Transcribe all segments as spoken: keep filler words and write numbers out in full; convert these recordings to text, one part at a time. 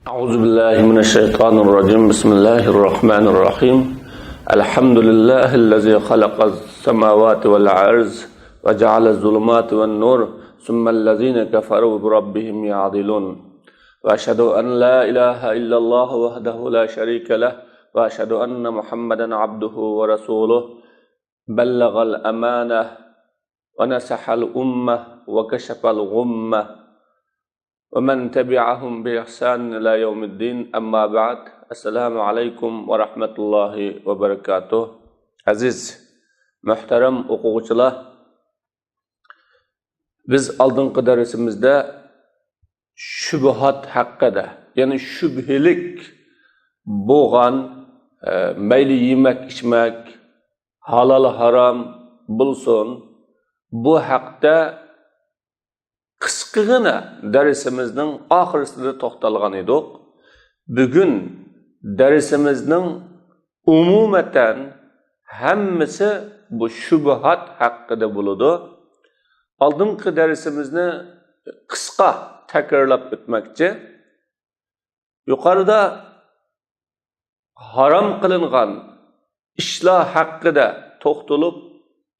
أعوذ بالله من الشيطان الرجيم. بسم الله الرحمن الرحيم. الحمد لله الذي خلق السماوات والأرض وجعل الظلمات والنور ثم الذين كفروا بربهم يعدلون. وأشهد أن لا إله إلا الله وحده لا شريك له وأشهد أن محمدا عبده ورسوله. بلغ الأمانة ونصح الأمة وكشف الغمة ومن تبعهم بإحسان إلى يوم الدين. أما بعد. السلام عليكم ورحمة الله وبركاته. ئەزىز، مۆھتەرەم ئوقۇغۇچىلار، بىز ئالدىنقى دەرسىمىزدە شۇبھات ھەققىدە، يەنى شۈبھىلىك بولغان، ئە، مەيلى يېمەك، ئىچمەك، ھالال، ھارام بولسۇن، بۇ ھەقتە قىسقىغىنە دەرسىمىزنىڭ ئاخىرسىدا توختالغان ئىدۇق. بۈگۈن دەرسىمىزنىڭ ئومۇمەن ھەممىسى بۇ شۇبھات ھەققىدە بولىدۇ. ئالدىنقى دەرسىمىزنى قىسقا تەكرارلاپ ئۆتمەكچى. يۇقىرىدا ھارام قىلىنغان ئىشلار ھەققىدە توختىلىپ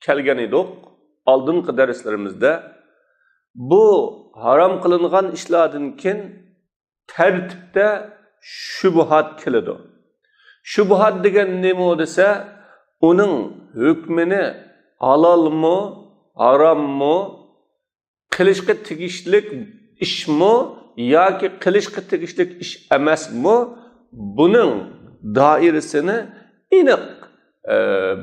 كەلگەن ئىدۇق ئالدىنقى دەرسلىرىمىزدە. بۇ ھارام قىلىنغان ئىشلاردىن كېيىن تەرتىپتە شۇبھات كېلىدۇ. شۇبھات دېگەن نېمە دېسە، ئۇنىڭ ھۆكمىنى ھالالمۇ، ھاراممۇ، قىلىشقا تېگىشلىك ئىشمۇ ياكى قىلىشقا تېگىشلىك ئىش ئەمەسمۇ، بۇنىڭ دائىرىسىنى ئېنىق، ئە،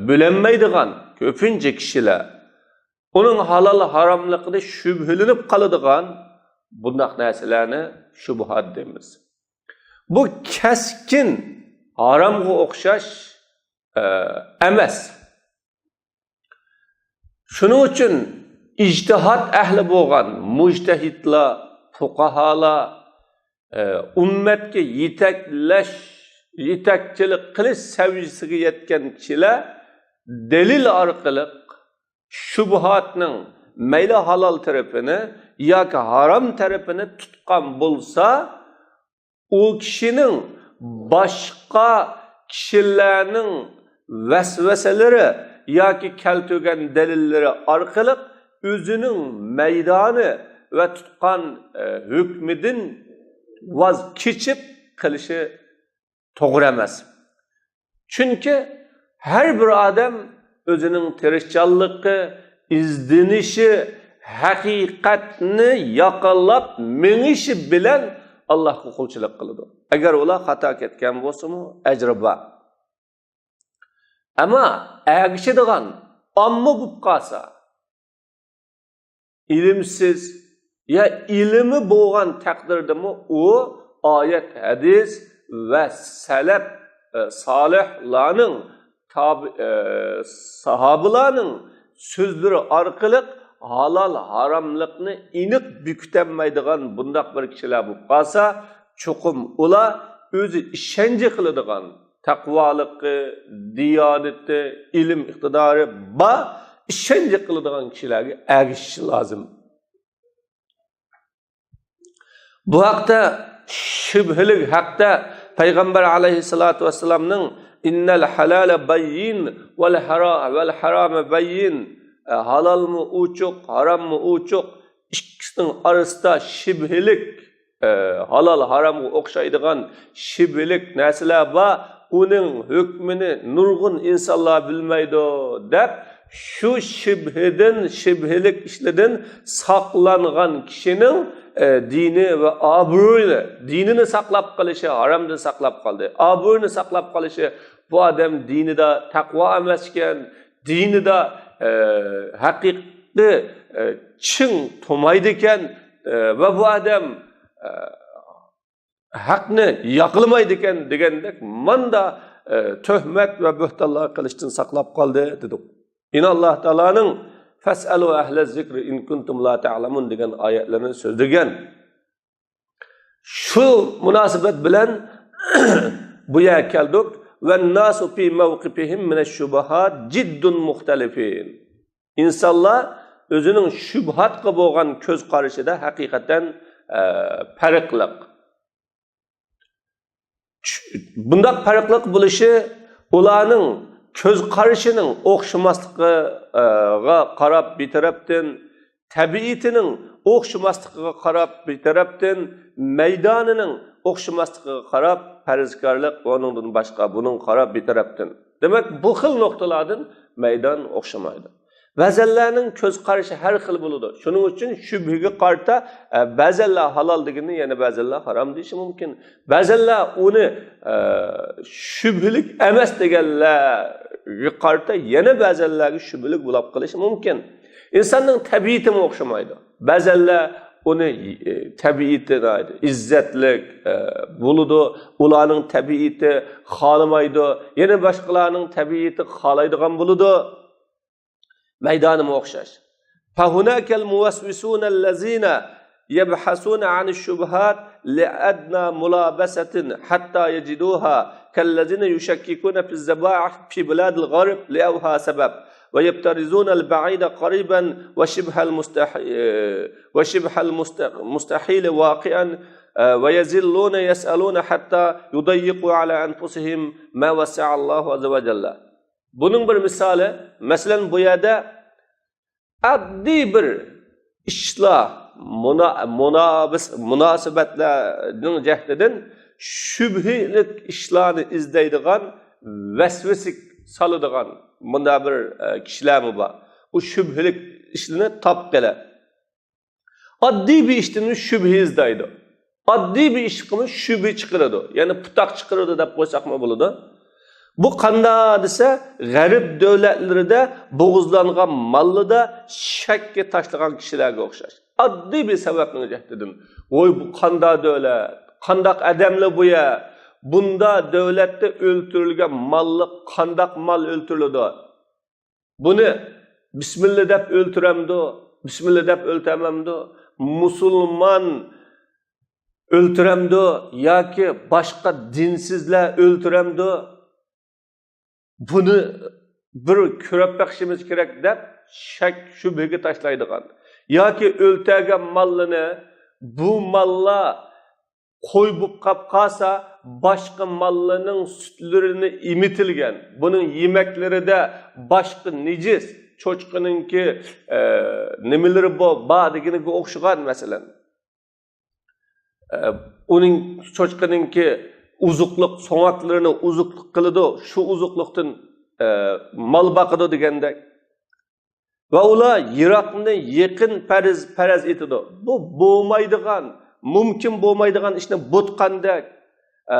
بىلەلمەيدىغان كۆپىنچە كىشىلەر، ئۇنىڭ ھالال ھاراملىقىدا شۈبھىلىنىپ قالىدىغان بۇنداق نەرسىلەرنى شۇبھات دەيمىز. بۇ كەسكىن ھارامغا ئوخشاش، ئە، ئەمەس. شۇنىڭ ئۈچۈن ئىجتىھات ئەھلى بولغان مۇجتەھىدلار، پۇقاھالار، ئە، ئۈممەتكە يېتەكلەش، يېتەكچىلىك قىلىش سەۋىيەسىگە يەتكەن كىشىلەر دەلىل ئارقىلىق شۇبھاتنىڭ مەيلى ھالال تەرىپىنى ياكى ھارام تەرىپىنى تۇتقان بولسا، ئۇ كىشىنىڭ باشقا كىشىلەرنىڭ ۋەسۋەسىلىرى ياكى كەلتۈرگەن دەلىللىرى ئارقىلىق ئۆزىنىڭ مەيدانى ۋە تۇتقان، ئە، ھۆكمىدىن ۋاز كېچىپ قېلىشى توغرا ئەمەس. چۈنكى ھەر بىر ئادەم ئۆزىنىڭ تىرىشچانلىقى، ئىزدىنىشى، ھەقىقەتنى ياقلاپ مېڭىشى بىلەن ئاللاھقا قۇلچىلىق قىلىدۇ. ئەگەر ئۇلار خاتا كەتكەن بولسىمۇ، ئەجرى بار. ئەمما ئەگىشىدىغان ئامما بولۇپ قالسا، ئىلىمسىز يا ئىلمى بولغان تەقدىردىمۇ ئۇ ئايەت، ھەدىس ۋە سەلەپ، ئە، سالىھلارنىڭ تابى-، ئە، ساھابىلارنىڭ سۆزلىرى ئارقىلىق ھالال ھاراملىقنى ئېنىق بېكىتەلمەيدىغان بۇنداق بىر كىشىلەر بولۇپ قالسا، چوقۇم ئۇلار ئۆزى ئىشەنچ قىلىدىغان، تەقۋالىقى، دىيانىتى، ئىلىم ئىقتىدارى بار، ئىشەنچ قىلىدىغان كىشىلەرگە ئەگىشىشى لازىم. بۇ ھەقتە، شۈبھىلىك ھەقتە پەيغەمبەر ئەلەيھىسسالاتۇ ۋەسسالامنىڭ «ئىننەل ھەلالە بەييىن ۋەل ھەرا-، ۋەل ھەرامە بەييىن»، ئە، ھالالمۇ ئوچۇق، ھاراممۇ ئوچۇق، ئىككىسىنىڭ ئارىسىدا شۈبھىلىك، ئە، ھالال ھارامغا ئوخشايدىغان شۈبھىلىك نەرسىلەر بار، ئۇنىڭ ھۆكمىنى نۇرغۇن ئىنسانلار بىلمەيدۇ، دەپ، شۇ شۈبھىدىن، شۈبھىلىك ئىشلاردىن ساقلانغان كىشىنىڭ، ئە، دىنى ۋە ئابرۇيىنى، دىنىنى ساقلاپ قېلىشى، ھارامدىن ساقلاپ قالدى. ئابرۇيىنى ساقلاپ قېلىشى، بۇ ئادەم دىنىدا تەقۋا ئەمەسكەن، دىنىدا، ئە، ھەقىقىي، ئە، چىڭ تۇرمايدىكەن، ئە، ۋە بۇ ئادەم، ئە، ھەقنى ياقلىمايدىكەن دېگەندەك ماندا، ئە، تۆھمەت ۋە بۆھتانلار قىلىشتىن ساقلاپ قالدى دېدۇق. يەنە ئاللاھ تائالانىڭ «فەسئەلۇ ئەھلە زىكرى ئىن كۇنتۇم لا تەئلەمۇن» دېگەن ئايەتلىرىنى سۆزلىگەن. شۇ مۇناسىۋەت بىلەن بۇ يەرگە كەلدۇق. «ۋەنناسۇ فى مەۋقىفىھىم مىنەش شۇبۇھات جىددۇن مۇختەلىفىن». ئىنسانلار ئۆزىنىڭ شۇبھاتقا بولغان كۆز قارىشىدا ھەقىقەتەن، ئە، پەرقلىق. بۇنداق پەرقلىق بولۇشى ئۇلارنىڭ كۆز قارىشىنىڭ ئوخشىماسلىقىغا قاراپ بىر تەرەپتىن، تەبىئىتىنىڭ ئوخشىماسلىقىغا قاراپ بىر تەرەپتىن، مەيدانىنىڭ ئوخشىماسلىقىغا قاراپ پەرھىزكارلىق، ئۇنىڭدىن باشقا بۇنىڭغا قاراپ بىر تەرەپتىن. دېمەك، بۇ خىل نۇقتىلاردىن مەيدان ئوخشىمايدۇ. بەزەنلەرنىڭ كۆز قارىشى ھەر خىل بولىدۇ. شۇنىڭ ئۈچۈن شۈبھىگە قارىتا، ئە، بەزەنلەر ھالال دېگىننى يەنە بەزەنلەر ھارام دېيىشى مۇمكىن. بەزەنلەر ئۇنى، ئە، شۈبھىلىك ئەمەس دېگەنلەرگە قارىتا يەنە بەزەنلەرگە شۈبھىلىك بولاپ قېلىشى مۇمكىن. ئىنساننىڭ تەبىئىتىمۇ ئوخشىمايدۇ. بەزەنلەر ئۇنى، ئە، تەبىئىتى ئىززەتلىك، ئە، بولىدۇ. ئۇلارنىڭ تەبىئىتى خالىمايدۇ. يەنە باشقىلارنىڭ تەبىئىتى خالايدىغان بولىدۇ. مەيدانىمۇ ئوخشاش. فهناك الموسوسون الذين يبحثون عن الشبهات لأدنى ملابسة حتى يجدوها، كالذين يشككون في الذبائح في بلاد الغرب لأوهى سبب، ويبترزون البعيد قريبا وشبه المستح-، وشبه المست-، المستحيل واقعا، ويظلون يسألون حتى يضيقوا على أنفسهم ما وسع الله عز وجل. بۇنىڭ بىر مىسالى، مەسىلەن، بۇ يەردە ئاددىي بىر ئىشلار، مۇنا-، مۇنابىس-، مۇناسىۋەتلەرنىڭ جەھىتىدىن شۈبھىلىك ئىشلارنى ئىزدەيدىغان، ۋەسۋەسە سالىدىغان مۇنداق بىر، ئە، كىشىلەرمۇ بار. ئۇ شۈبھىلىك ئىشلارنى تاپقىلى. ئاددىي بىر ئىشتىن شۈبھە ئىزدەيدۇ. ئاددىي بىر ئىشقىمۇ شۈبھە چىقىرىدۇ. يەنى پۇتاق چىقىرىدۇ دەپ قويساقمۇ بولىدۇ. بۇ قانداق دېسە، غەرب دۆلەتلىرىدە بوغۇزلانغان ماللىدا شەككە تاشلىغان كىشىلەرگە ئوخشاش. ئاددىي بىر سەۋەبنىڭ جەھىتىدىن. ۋوي، بۇ قانداق دۆلەت؟ قانداق ئادەملەر بۇ يەر؟ بۇنداق دۆلەتتە ئۆلتۈرۈلگەن ماللىق قانداق مال ئۆلتۈرۈلىدۇ؟ بۇنى بىسمىللا دەپ ئۆلتۈرەمدۇ؟ بىسمىللا دەپ ئۆلتۈرمەمدۇ؟ مۇسۇلمان ئۆلتۈرەمدۇ ياكى باشقا دىنسىزلار ئۆلتۈرەمدۇ؟ بۇنى بىر كۆرۈپ بېقىشىمىز كېرەك دەپ شەك شۈبھىگە تاشلايدىغان ياكى ئۆلتۈرگەن ماللىنى، بۇ ماللار قوي بولۇپ قاپ قالسا، باشقا ماللىنىڭ سۈتلىرىنى ئېمىتىلگەن، بۇنىڭ يېمەكلىرىدە باشقا نىجىس، چوچقىنىڭكى، ئە، نېمىلىرى بو-، بار دېگىنىگە ئوخشىغان، مەسىلەن. ئە، ئۇنىڭ، چوچقىنىڭكى ئوزۇقلۇق سۆڭەكلىرىنى ئوزۇقلۇق قىلىدۇ، شۇ ئوزۇقلۇقتىن، ئە، مال باقىدۇ دېگەندەك. ۋە ئۇلار يىراقنى يېقىن پەرەز، پەرەز ئېتىدۇ. بۇ بولمايدىغان، مۇمكىن بولمايدىغان ئىشنى بۇتقاندەك، ئە،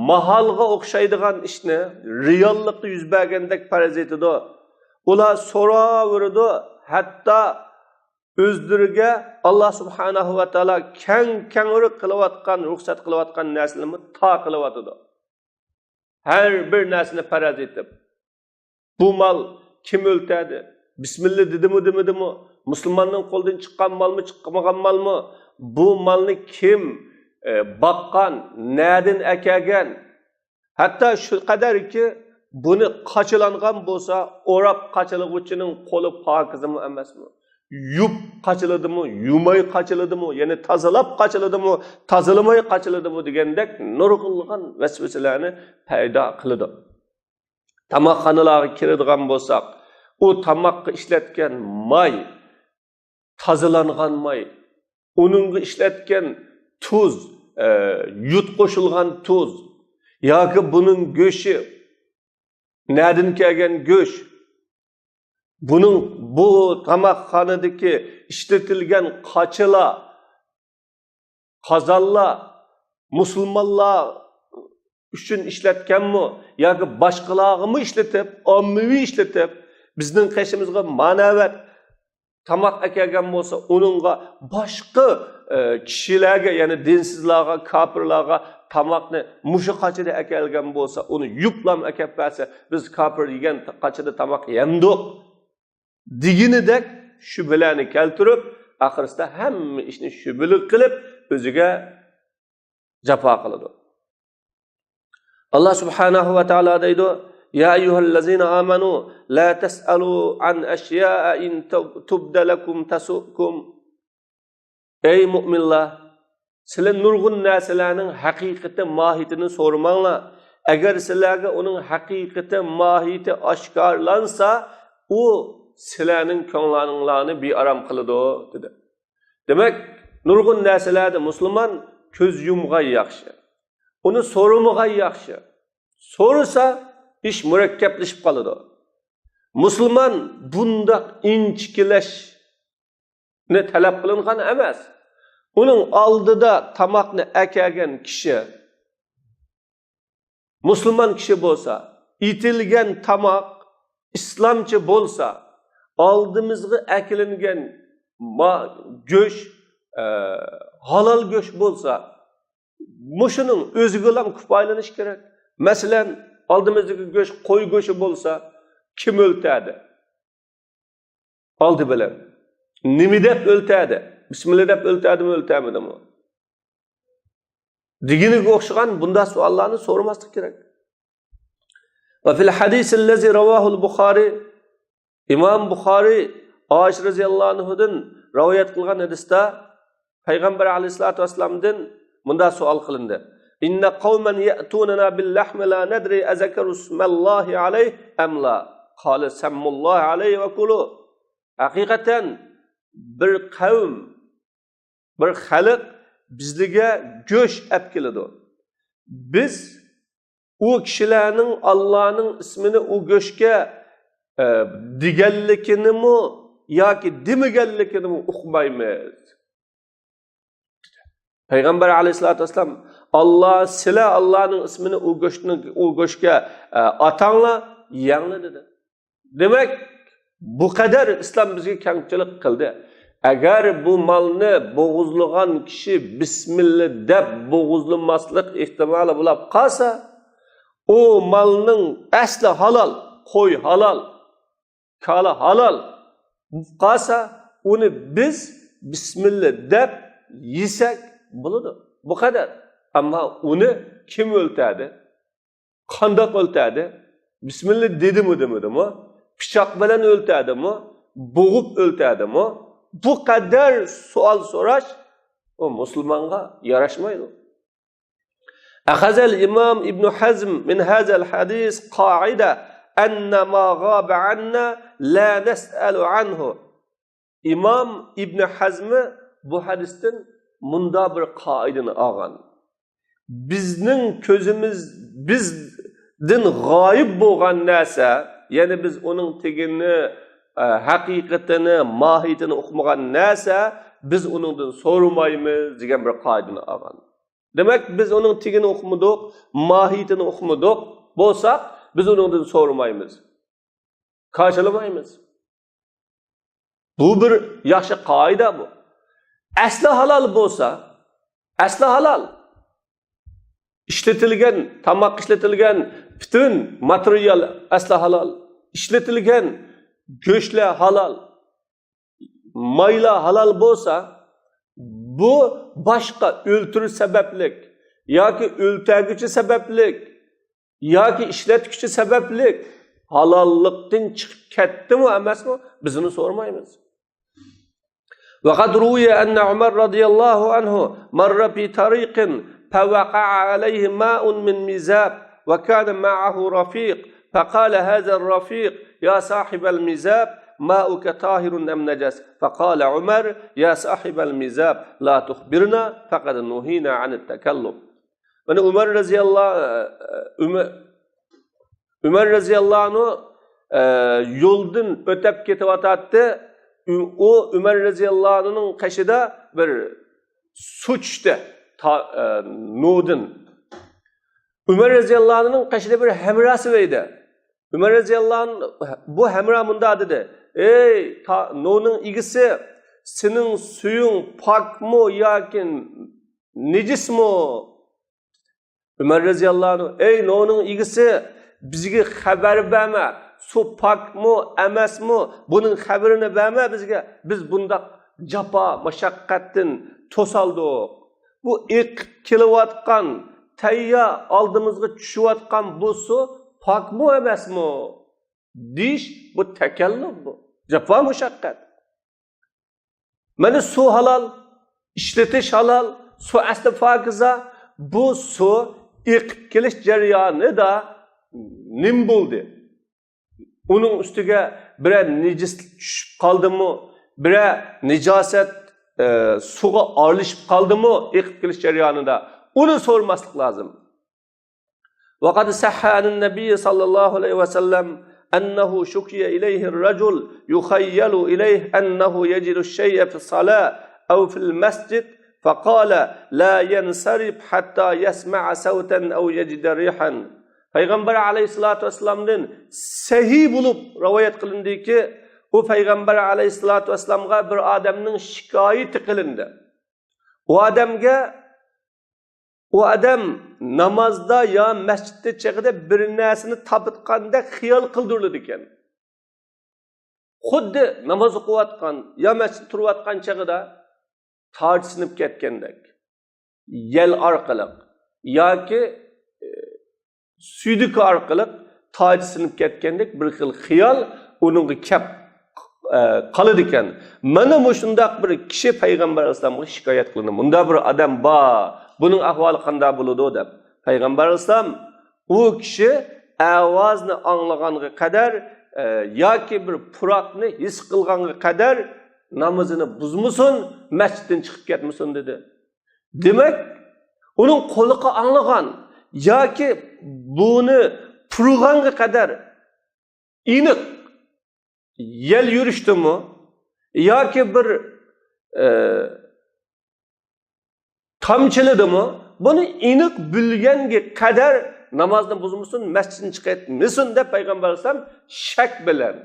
ماھالغا ئوخشايدىغان ئىشنى رېئاللىقتا يۈز بەرگەندەك پەرەز ئېتىدۇ. ئۇلار سوراۋېرىدۇ، ھەتتا ئۆزلىرىگە ئاللا سۇبھانەھۇ ۋە تائالا كەڭ كەڭرى قىلىۋاتقان، رۇخسەت قىلىۋاتقان نەرسىلەرنى تار قىلىۋاتىدۇ. ھەر بىر نەرسىنى پەرەز ئېتىپ، بۇ مال كىم ئۆلتۈردى؟ بىسمىللا دېدىمۇ، دېمىدىمۇ؟ مۇسۇلماننىڭ قولىدىن چىققان مالمۇ، چىقمىغان مالمۇ؟ بۇ مالنى كىم، ئە، باققان؟ نەدىن ئەكەلگەن؟ ھەتتا شۇ قەدەركى، بۇنى قاچىلانغان بولسا، ئوراپ قاچىلىغۇچىنىڭ قولى پاكىزمۇ ئەمەسمۇ؟ يۇپ قاچىلىدىمۇ، يۇماي قاچىلىدىمۇ، يەنى تازىلاپ قاچىلىدىمۇ، تازىلىماي قاچىلىدىمۇ دېگەندەك نۇرغۇنلىغان ۋەسۋەسىلەرنى پەيدا قىلىدۇ. تاماقخانىلارغا كىرىدىغان بولساق، ئۇ تاماققا ئىشلەتكەن ماي، تازىلانغان ماي، ئۇنىڭغا ئىشلەتكەن تۇز، ئە، يود قوشۇلغان تۇز ياكى بۇنىڭ گۆشى، نەدىن كەلگەن گۆش، بۇنىڭ، بۇ تاماقخانىدىكى ئىشلىتىلگەن قاچىلار، قازانلار مۇسۇلمانلار ئۈچۈن ئىشلەتكەنمۇ ياكى باشقىلارغىمۇ ئىشلىتىپ، ئاممىۋى ئىشلىتىپ، بىزنىڭ قېشىمىزغا مانەۋەت تاماق ئەكەلگەن بولسا، ئۇنىڭغا باشقا، ئە، كىشىلەرگە، يەنى دىنسىزلارغا، كاپىرلارغا تاماقنى مۇشۇ قاچىدا ئەكەلگەن بولسا، ئۇنى يۇپلام ئەكەپ بەرسە، بىز كاپىر يېگەن قاچىدا تاماق يەمدۇق دېگىنىدەك شۈبھىلەرنى كەلتۈرۈپ، ئاخىرسىدا ھەممە ئىشنى شۈبھىلىك قىلىپ، ئۆزىگە جاپا قىلىدۇ. ئاللا سۇبھانەھۇ ۋە تائالا دەيدۇ: يا أيها الذين آمنوا لا تسألوا عن أشياء إن تب-، تبد لكم تسؤكم. ئەي مۆمىنلار، سىلەر نۇرغۇن نەرسىلەرنىڭ ھەقىقىتى، ماھىيىتىنى سورىماڭلار. ئەگەر سىلەرگە ئۇنىڭ ھەقىقىتى، ماھىيىتى ئاشكارىلانسا، ئۇ سىلەرنىڭ كۆڭلۈڭلارنى بىئارام قىلىدۇ، دېدى. دېمەك، نۇرغۇن نەرسىلەردە مۇسۇلمان كۆز يۇمغان ياخشى. ئۇنى سورىمىغان ياخشى. سورىسا، ئىش مۇرەككەپلىشىپ قالىدۇ. مۇسۇلمان بۇنداق ئىنچىكىلەشنى تەلەپ قىلىنغان ئەمەس. ئۇنىڭ ئالدىدا تاماقنى ئەكەلگەن كىشى مۇسۇلمان كىشى بولسا، ئېتىلگەن تاماق ئىسلامچە بولسا، ئالدىمىزغا ئەكېلىنگەن ما-، گۆش، ئە، ھالال گۆش بولسا، مۇشۇنىڭ ئۆزىگىلا كۇپايىلىنىش كېرەك. مەسىلەن، ئالدىمىزدىكى گۆش قوي گۆشى بولسا، كىم ئۆلتۈردى؟ ئالدى بىلەن نېمە دەپ ئۆلتۈردى؟ بىسمىللا دەپ ئۆلتۈردىمۇ، ئۆلتۈرمىدىمۇ؟ دېگىنىگە ئوخشىغان بۇنداق سوئاللارنى سورىماسلىق كېرەك. وفي الحديث الذي رواه البخاري، ئىمام بۇخارىي ئائىشە رەزىياللاھۇ ئەنھۇدىن رىۋايەت قىلغان ھەدىستە پەيغەمبەر ئەلەيھىسسالاتۇ ۋەسسالامدىن مۇنداق سوئال قىلىندى: إن قوما يأتوننا باللحم لا ندري أذكر اسم الله عليه أم لا؟ قال سموا الله عليه وكلوا. ھەقىقەتەن بىر قەۋم، بىر خەلق بىزلىگە گۆش ئەپ كېلىدۇ. بىز ئۇ كىشىلەرنىڭ ئاللانىڭ ئىسمىنى ئۇ گۆشكە، ئە، دېگەنلىكىنىمۇ ياكى دېمىگەنلىكىنىمۇ ئۇقمايمىز. پەيغەمبەر ئەلەيھىسسالاتۇ ۋەسسالام، ئاللا، سىلە ئاللانىڭ ئىسمىنى ئۇ گۆشنىڭ، ئۇ گۆشكە، ئە، ئاتاڭلار، يەڭلار دېدى. دېمەك، بۇ قەدەر ئىسلام بىزگە كەڭچىلىك قىلدى. ئەگەر بۇ مالنى بوغۇزلىغان كىشى بىسمىللا دەپ بوغۇزلىماسلىق ئېھتىمالى بولۇپ قالسا، ئۇ مالنىڭ ئەسلى ھالال، قوي ھالال، كالا ھالال بولۇپ قالسا، ئۇنى بىز بىسمىللا دەپ يېسەك بولىدۇ. بۇ قەدەر. ئەمما ئۇنى كىم ئۆلتۈردى؟ قانداق ئۆلتۈردى؟ بىسمىللا دېدىمۇ، دېمىدىمۇ؟ پىچاق بىلەن ئۆلتۈردىمۇ؟ بوغۇپ ئۆلتۈردىمۇ؟ بۇ قەدەر سوئال سوراش ئۇ مۇسۇلمانغا ياراشمايدۇ. أخذ الإمام ابن حزم من هذا الحديث قاعدة أن ما غاب عنا لا نسأل عنه. ئىمام ئىبنى ھەزمى بۇ ھەدىستىن مۇنداق بىر قائىدىنى ئالغان: بىزنىڭ كۆزىمىز، بىزدىن غايىب بولغان نەرسە، يەنى بىز ئۇنىڭ تېگىنى، ئە، ھەقىقىتىنى، ماھىيىتىنى ئۇقمىغان نەرسە، بىز ئۇنىڭدىن سورىمايمىز دېگەن بىر قائىدىنى ئالغان. دېمەك، بىز ئۇنىڭ تېگىنى ئۇقمىدۇق، ماھىيىتىنى ئۇقمىدۇق بولساق، بىز ئۇنىڭدىن سورىمايمىز، كاشىلىمايمىز. بۇ بىر ياخشى قائىدە بۇ. ئەسلى ھالال بولسا، ئەسلى ھالال. ئىشلىتىلگەن، تاماق ئىشلىتىلگەن پۈتۈن ماتېرىيال ئەسلى ھالال. ئىشلىتىلگەن گۆشلەر ھالال. مايلار ھالال بولسا، بۇ باشقا ئۆلتۈرۈش سەۋەبلىك ياكى ئۆلتۈرگۈچى سەۋەبلىك ياكى ئىشلەتكۈچى سەۋەبلىك ھالاللىقتىن چىقىپ كەتتىمۇ ئەمەسمۇ، بىز ئۇنى سورىمايمىز. وقد روي أن عمر رضي الله عنه مر في طريق فوقع عليه ماء من مزاب وكان معه رفيق فقال هذا الرفيق: يا صاحب المزاب، ماؤك طاهر أم نجس؟ فقال عمر: يا صاحب المزاب، لا تخبرنا، فقد نهينا عن التكلم. مانا ئۆمەر رەزىياللا-، ئۆمە-، ئۆمەر رەزىياللاھۇ ئەنھۇ، ئە، يولدىن ئۆتۈپ كېتىۋاتاتتى. ئۇ، ئۆمەر رەزىياللاھۇ ئەنھۇنىڭ قېشىدا بىر سۇ چۈشتى. تا-، ئە، نۇدىن. ئۆمەر رەزىياللاھۇ ئەنھۇنىڭ قېشىدا بىر ھەمراھسى بار ئىدى. ئۆمەر رەزىياللاھۇ ئەنھۇ، بۇ ھەمراھ مۇنداق دېدى: ئەي، تا-، نۇنىڭ ئىگىسى، سېنىڭ سۈيۈڭ پاكمۇ ياكى نىجىسمۇ؟ ئۆمەر رەزىياللاھۇ ئەنھۇ: ئەي نۇنىڭ ئىگىسى، بىزگە خەۋەر بەرمە، سۇ پاكمۇ، ئەمەسمۇ، بۇنىڭ خەۋىرىنى بەرمە بىزگە، بىز بۇنداق جاپا، مۇشەققەتتىن توسالدۇق. بۇ ئېقىپ كېلىۋاتقان، تەييار ئالدىمىزغا چۈشۈۋاتقان بۇ سۇ پاكمۇ، ئەمەسمۇ؟ دېيىش، بۇ تەكەللۇپ، بۇ جاپا، مۇشەققەت. مانا سۇ ھالال، ئىشلىتىش ھالال، سۇ ئەسلى پاكىزە، بۇ سۇ ئېقىپ كېلىش جەريانىدا نېمە بولدى؟ ئۇنىڭ ئۈستىگە بىرەر نىجىس چۈشۈپ قالدىمۇ؟ بىرەر نىجاسەت، ئە، سۇغا ئارىلىشىپ قالدىمۇ ئېقىپ كېلىش جەريانىدا؟ ئۇنى سورىماسلىق لازىم. وقد صح عن النبي صلى الله عليه وسلم أنه شكي إليه الرجل يخيل إليه أنه يجد الشيء في الصلاة أو في المسجد فقال: لا ينصرف حتى يسمع صوتا أو يجد ريحا. پەيغەمبەر ئەلەيھىسسالاتۇ ۋەسسالامدىن سەھىھ بولۇپ رىۋايەت قىلىندىكى، ئۇ پەيغەمبەر ئەلەيھىسسالاتۇ ۋەسسالامغا بىر ئادەمنىڭ شىكايىتى قىلىندى. ئۇ ئادەمگە ئۇ ئادەم نامازدا يا مەسچىتتە چېغىدا بىر نەرسىنى تاپىدىغاندەك خىيال قىلدۇرۇلىدىكەن. خۇددى ناماز ئوقۇۋاتقان يا مەسچىتتە تۇرۇۋاتقان چېغىدا تاجى سىنىپ كەتكەندەك، يەل ئارقىلىق ياكى، ئى، سۈيدۈكى ئارقىلىق تاجى سىنىپ كەتكەندەك بىر خىل خىيال ئۇنىڭغا كەپ، ئە، قالىدىكەن. مانا مۇشۇنداق بىر كىشى پەيغەمبەر ئەلەيھىسسالامغا شىكايەت قىلىندى. مۇنداق بىر ئادەم بار، بۇنىڭ ئەھۋالى قانداق بولىدۇ دەپ. پەيغەمبەر ئەلەيھىسسالام ئۇ كىشى ئاۋازنى ئاڭلىغانغا قەدەر، ئە، ياكى بىر پۇراقنى ھېس قىلغانغا قەدەر نامىزىنى بۇزمىسۇن، مەسچىتتىن چىقىپ كەتمىسۇن دېدى. دېمەك، ئۇنىڭ قۇلىقى ئاڭلىغان ياكى بۇنى پۇرىغانغا قەدەر ئېنىق يەل يۈرۈشتىمۇ ياكى بىر، ئە، تامچىلىدىمۇ، بۇنى ئېنىق بىلگەنگە قەدەر نامازنى بۇزمىسۇن، مەسچىتتىن چىقىۋەتمىسۇن دەپ پەيغەمبەر ئەلەيھىسسالام شەك بىلەن،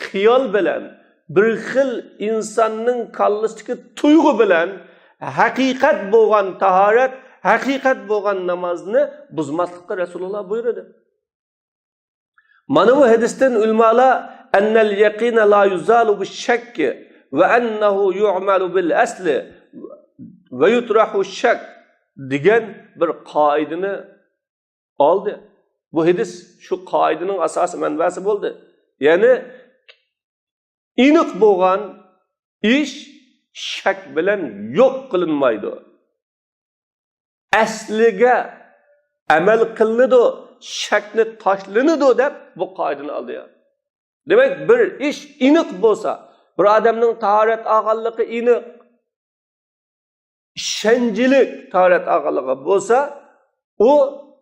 خىيال بىلەن، بىر خىل ئىنساننىڭ كاللىسىدىكى تۇيغۇ بىلەن ھەقىقەت بولغان تاھارەت، ھەقىقەت بولغان نامازنى بۇزماسلىققا رەسۇلۇللا بۇيرۇدى. مانا بۇ ھەدىستىن ئۆلىمالار: أن اليقين لا يزال بالشك وأنه يعمل بالأصل ويطرح الشك دېگەن بىر قائىدىنى ئالدى. بۇ ھەدىس شۇ قائىدىنىڭ ئاساسىي مەنبەسى بولدى. يەنى ئېنىق بولغان ئىش شەك بىلەن يوق قىلىنمايدۇ. ئەسلىگە ئەمەل قىلىنىدۇ، شەكنى تاشلىنىدۇ دەپ بۇ قائىدىنى ئالدى. دېمەك، بىر ئىش ئېنىق بولسا، بىر ئادەمنىڭ تاھارەت ئالغانلىقى ئېنىق، ئىشەنچلىك تاھارەت ئالغانلىقى بولسا، ئۇ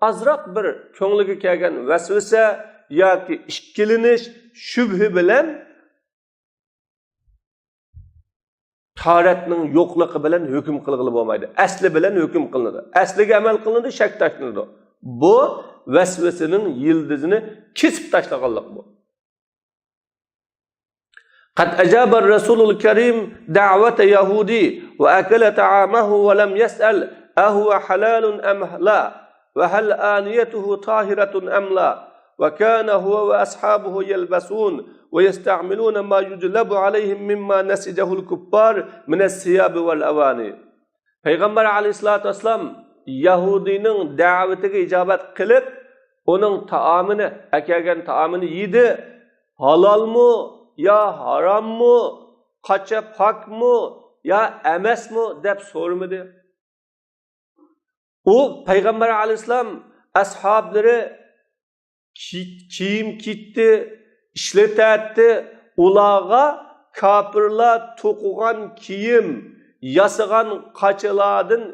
ئازراق بىر كۆڭلىگە كەلگەن ۋەسۋەسە ياكى ئىككىلىنىش، شۈبھە بىلەن تاھارەتنىڭ يوقلۇقى بىلەن ھۆكۈم قىلغىلى بولمايدۇ. ئەسلى بىلەن ھۆكۈم قىلىنىدۇ. ئەسلىگە ئەمەل قىلىنىدۇ، شەك تاشلىنىدۇ. بۇ ۋەسۋەسىنىڭ يىلتىزىنى كېسىپ تاشلىغانلىق بۇ. قد أجاب الرسول الكريم دعوة يهودي وأكل طعامه ولم يسأل أهو حلال أم لا، وهل آنيته طاهرة أم لا، وكان هو وأصحابه يلبسون ويستعملون ما يجلب عليهم مما نسجه الكفار من الثياب والأواني. پەيغەمبەر ئەلەيھىسسالاتۇ ۋەسسالام يەھۇدىينىڭ دەۋىتىگە ئىجابەت قىلىپ، ئۇنىڭ تائامىنى، ئەكەلگەن تائامىنى يېدى. ھالالمۇ يا ھاراممۇ، قاچا پاكمۇ يا ئەمەسمۇ دەپ سورىمىدى. ئۇ پەيغەمبەر ئەلەيھىسسالام ئەسھابلىرى كىي-، كىيىم كىيتتى، ئىشلىتەتتى. ئۇلارغا كاپىرلار توقۇغان كىيىم، ياسىغان قاچىلاردىن،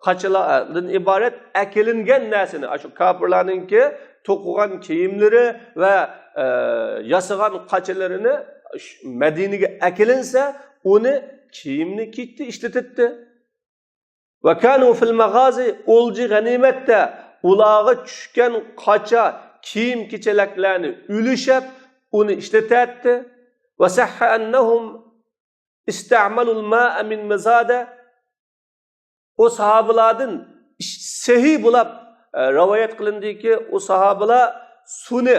قاچىلاردىن ئىبارەت ئەكېلىنگەن نەرسىنى، ئاشۇ كاپىرلارنىڭكى توقۇغان كىيىملىرى ۋە، ئە، ياسىغان قاچىلىرىنى شۇ مەدىنىگە ئەكېلىنسە، ئۇنى كىيىمنى كىيتتى، ئىشلىتەتتى. وكانوا في المغازي، ئولجا غەنىيمەتتە ئۇلارغا چۈشكەن قاچا كىيىم-كېچەكلەرنى ئۈلۈشەپ، ئۇنى ئىشلىتەتتى. وصح أنهم استعملوا الماء من مزادة. ئۇ ساھابىلاردىن سەھىھ بولاپ، ئە، رىۋايەت قىلىندىكى، ئۇ ساھابىلار سۇنى،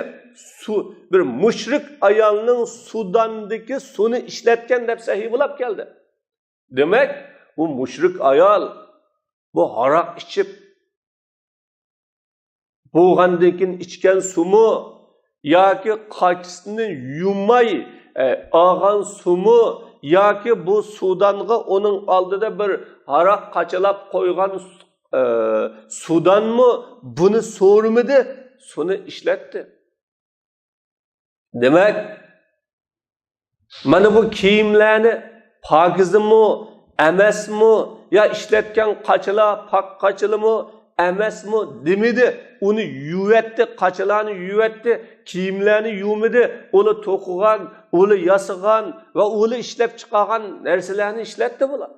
سۇ، بىر مۇشرىك ئايالنىڭ سۇداندىكى سۇنى ئىشلەتكەن دەپ سەھىھ بولاپ كەلدى. دېمەك، بۇ مۇشرىك ئايال، بۇ ھاراق ئىچىپ بولغاندىن كېيىن ئىچكەن سۇمۇ ياكى قاچىسىنى يۇماي، ئە، ئالغان سۇمۇ ياكى بۇ سۇدانغا ئۇنىڭ ئالدىدا بىر ھاراق قاچىلاپ قويغان، ئە، سۇدانمۇ بۇنى سورىمىدى، سۇنى ئىشلەتتى. دېمەك، مانا بۇ كىيىملەرنى پاكىزمۇ، ئەمەسمۇ، يا ئىشلەتكەن قاچىلار، پاك قاچىلىمۇ، ئەمەسمۇ دېمىدى. ئۇنى يۇۋەتتى، قاچىلارنى يۇۋەتتى، كىيىملەرنى يۇمىدى. ئۇلا توقۇغان، ئۇلا ياسىغان ۋە ئۇلا ئىشلەپ چىقارغان نەرسىلەرنى ئىشلەتتى بۇلار.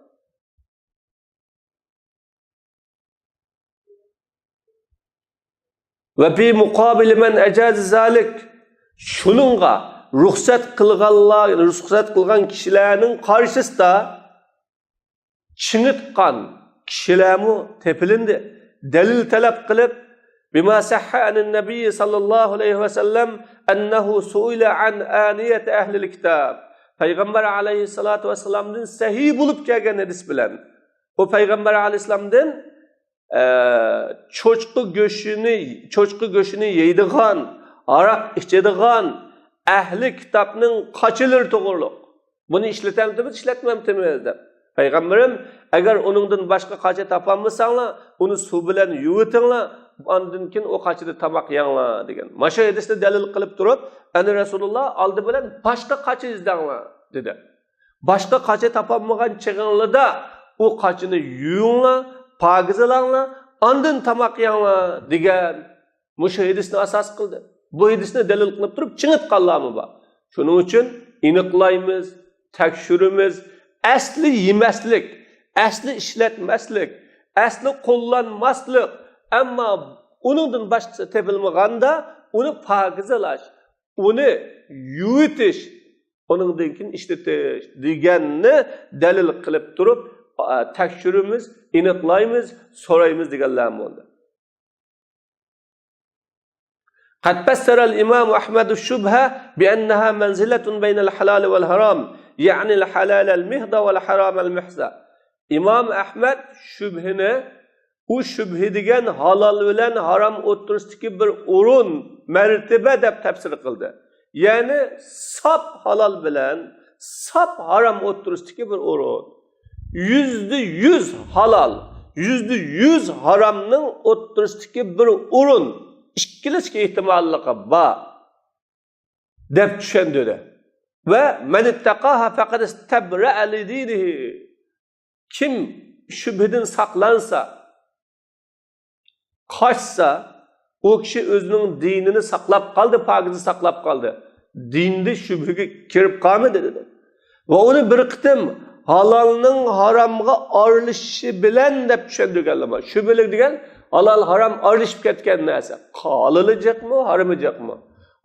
وفي مقابل من أجاز ذلك، شۇنىڭغا رۇخسەت قىلغانلار، رۇخسەت قىلغان كىشىلەرنىڭ قارشىسىدا چىڭىتقان كىشىلەرمۇ تېپىلىندى. دەلىل تەلەپ قىلىپ، بما صح عن النبي صلى الله عليه وسلم أنه سئل عن آنية أهل الكتاب. پەيغەمبەر ئەلەيھىسسالاتۇ ۋەسسالامدىن سەھىھ بولۇپ كەلگەن ھەدىس بىلەن، ئۇ پەيغەمبەر ئەلەيھىسسالامدىن، ئە، چوشقا گۆشىنى، چوشقا گۆشىنى يەيدىغان، ھاراق ئىچىدىغان ئەھلى كىتابنىڭ قاچىلىرى توغرۇلۇق. بۇنى ئىشلىتەمتىمىز، ئىشلەتمەمتىمىز دەپ. پەيغەمبىرىم، ئەگەر ئۇنىڭدىن باشقا قاچا تاپالمىساڭلار، ئۇنى سۇ بىلەن يۇيۇۋېتىڭلار، ئاندىن كېيىن ئۇ قاچىدا تاماق يەڭلار، دېگەن. مانا شۇ ھەدىسنى دەلىل قىلىپ تۇرۇپ، ئەنە رەسۇلۇللا ئالدى بىلەن باشقا قاچا ئىزدەڭلار، دېدى. باشقا قاچا تاپالمىغان چېغىڭلاردا ئۇ قاچىنى يۇيۇڭلار، پاكىزلاڭلار، ئاندىن تاماق يەڭلار، دېگەن. مۇشۇ ھەدىسنى ئاساس قىلدى. بۇ ھەدىسنى دەلىل قىلىپ تۇرۇپ چىڭىتقانلارمۇ بار. شۇنىڭ ئۈچۈن ئېنىقلايمىز، تەكشۈرىمىز، ئەسلى يېمەسلىك، ئەسلى ئىشلەتمەسلىك، ئەسلى قوللانماسلىق، ئەمما ئۇنىڭدىن باشقىسى تېپىلمىغاندا ئۇنى پاكىزلاش، ئۇنى يۇيۇۋېتىش، ئۇنىڭدىن كېيىن ئىشلىتىش دېگەننى دەلىل قىلىپ تۇرۇپ، ئا، تەكشۈرىمىز، ئېنىقلايمىز، سورايمىز دېگەنلەرمۇ بولدى. قد فسر الإمام أحمد الشبهة بأنها منزلة بين الحلال والحرام، يعني الحلال المحض والحرام المحض. ئىمام ئەھمەد شۈبھىنى ئۇ شۈبھە دېگەن ھالال بىلەن ھارام ئوتتۇرىسىدىكى بىر ئورۇن، مەرتىبە دەپ تەپسىر قىلدى. يەنى ساپ ھالال بىلەن ساپ ھارام ئوتتۇرىسىدىكى بىر ئورۇن. يۈزدە يۈز ھالال، يۈزدە يۈز ھارامنىڭ ئوتتۇرىسىدىكى بىر ئورۇن، ئىككىلىسىگە ئېھتىماللىقى بار دەپ چۈشەندۈردى. ۋە مەن ئىتتەقاھا فەقەد ئىستەبرەئە لىدىنىھى. كىم شۈبھىدىن ساقلانسا، قاچسا، ئۇ كىشى ئۆزىنىڭ دىنىنى ساقلاپ قالدى، پاكىزنى ساقلاپ قالدى. دىندا شۈبھىگە كىرىپ قالمىدى، دېدى. ۋە ئۇنى بىر قېتىم ھالالنىڭ ھارامغا ئارىلىشىشى بىلەن دەپ چۈشەندۈرگەنلەر بار. شۈبھىلىك دېگەن ھالال ھارام ئارىلىشىپ كەتكەن نەرسە. ھالىلى جىقمۇ، ھارىمى جىقمۇ؟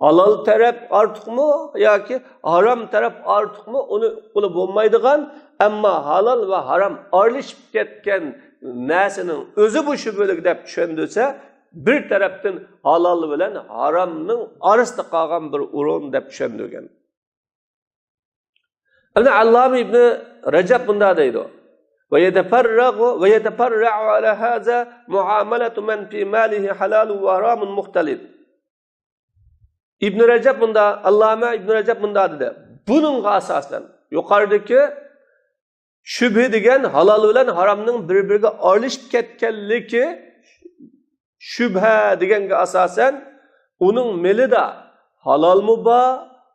ھالال تەرەپ ئارتۇقمۇ ياكى ھارام تەرەپ ئارتۇقمۇ، ئۇنى ئۇققىلى بولمايدىغان، ئەمما ھالال ۋە ھارام ئارىلىشىپ كەتكەن نەرسىنىڭ ئۆزى بۇ شۈبھىلىك دەپ چۈشەندۈرسە، بىر تەرەپتىن ھالال بىلەن ھارامنىڭ ئارىسىدا قالغان بىر ئورۇن دەپ چۈشەندۈرگەن. ئەمدى ئاللامە ئىبنى رەجەب مۇنداق دەيدۇ: ويتفرع، ويتفرع على هذا معاملة من في ماله حلال وحرام مختلط. ئىبنى رەجەب مۇنداق، ئاللامە ئىبنى رەجەب مۇنداق دېدى: بۇنىڭغا ئاساسەن، يۇقىرىدىكى شۈبھە دېگەن ھالال بىلەن ھارامنىڭ بىر-بىرىگە ئارىلىشىپ كەتكەنلىكى، شۈبھە دېگەنگە ئاساسەن، ئۇنىڭ مېلىدا ھالالمۇ بار،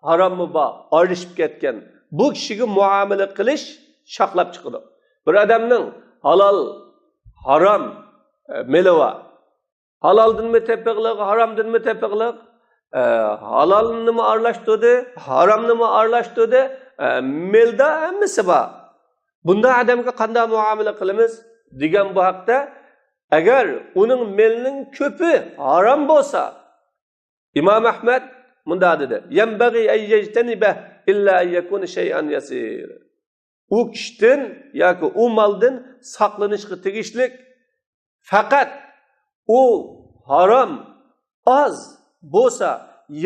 ھاراممۇ بار، ئارىلىشىپ كەتكەن. بۇ كىشىگە مۇئامىلە قىلىش شاقلاپ چىقىدۇ. بىر ئادەمنىڭ ھالال، ھارام، ئە، مېلى بار. ھالالدىنمۇ تېپىغلىق، ھارامدىنمۇ تېپىغلىق؟ ئە، ھالالنىمۇ ئارىلاشتۇردى، ھارامنىمۇ ئارىلاشتۇردى. ئە، مېلىدا ھەممىسى بار. بۇنداق ئادەمگە قانداق مۇئامىلە قىلىمىز دېگەن بۇ ھەقتە، ئەگەر ئۇنىڭ مېلىنىڭ كۆپى ھارام بولسا، ئىمام ئەھمەد مۇنداق دېدى: ينبغي أن يجتنبه إلا أن يكون شيئا يسيرا. ئۇ كىشىدىن ياكى ئۇ مالدىن ساقلىنىشقا تېگىشلىك، پەقەت ئۇ ھارام ئاز بولسا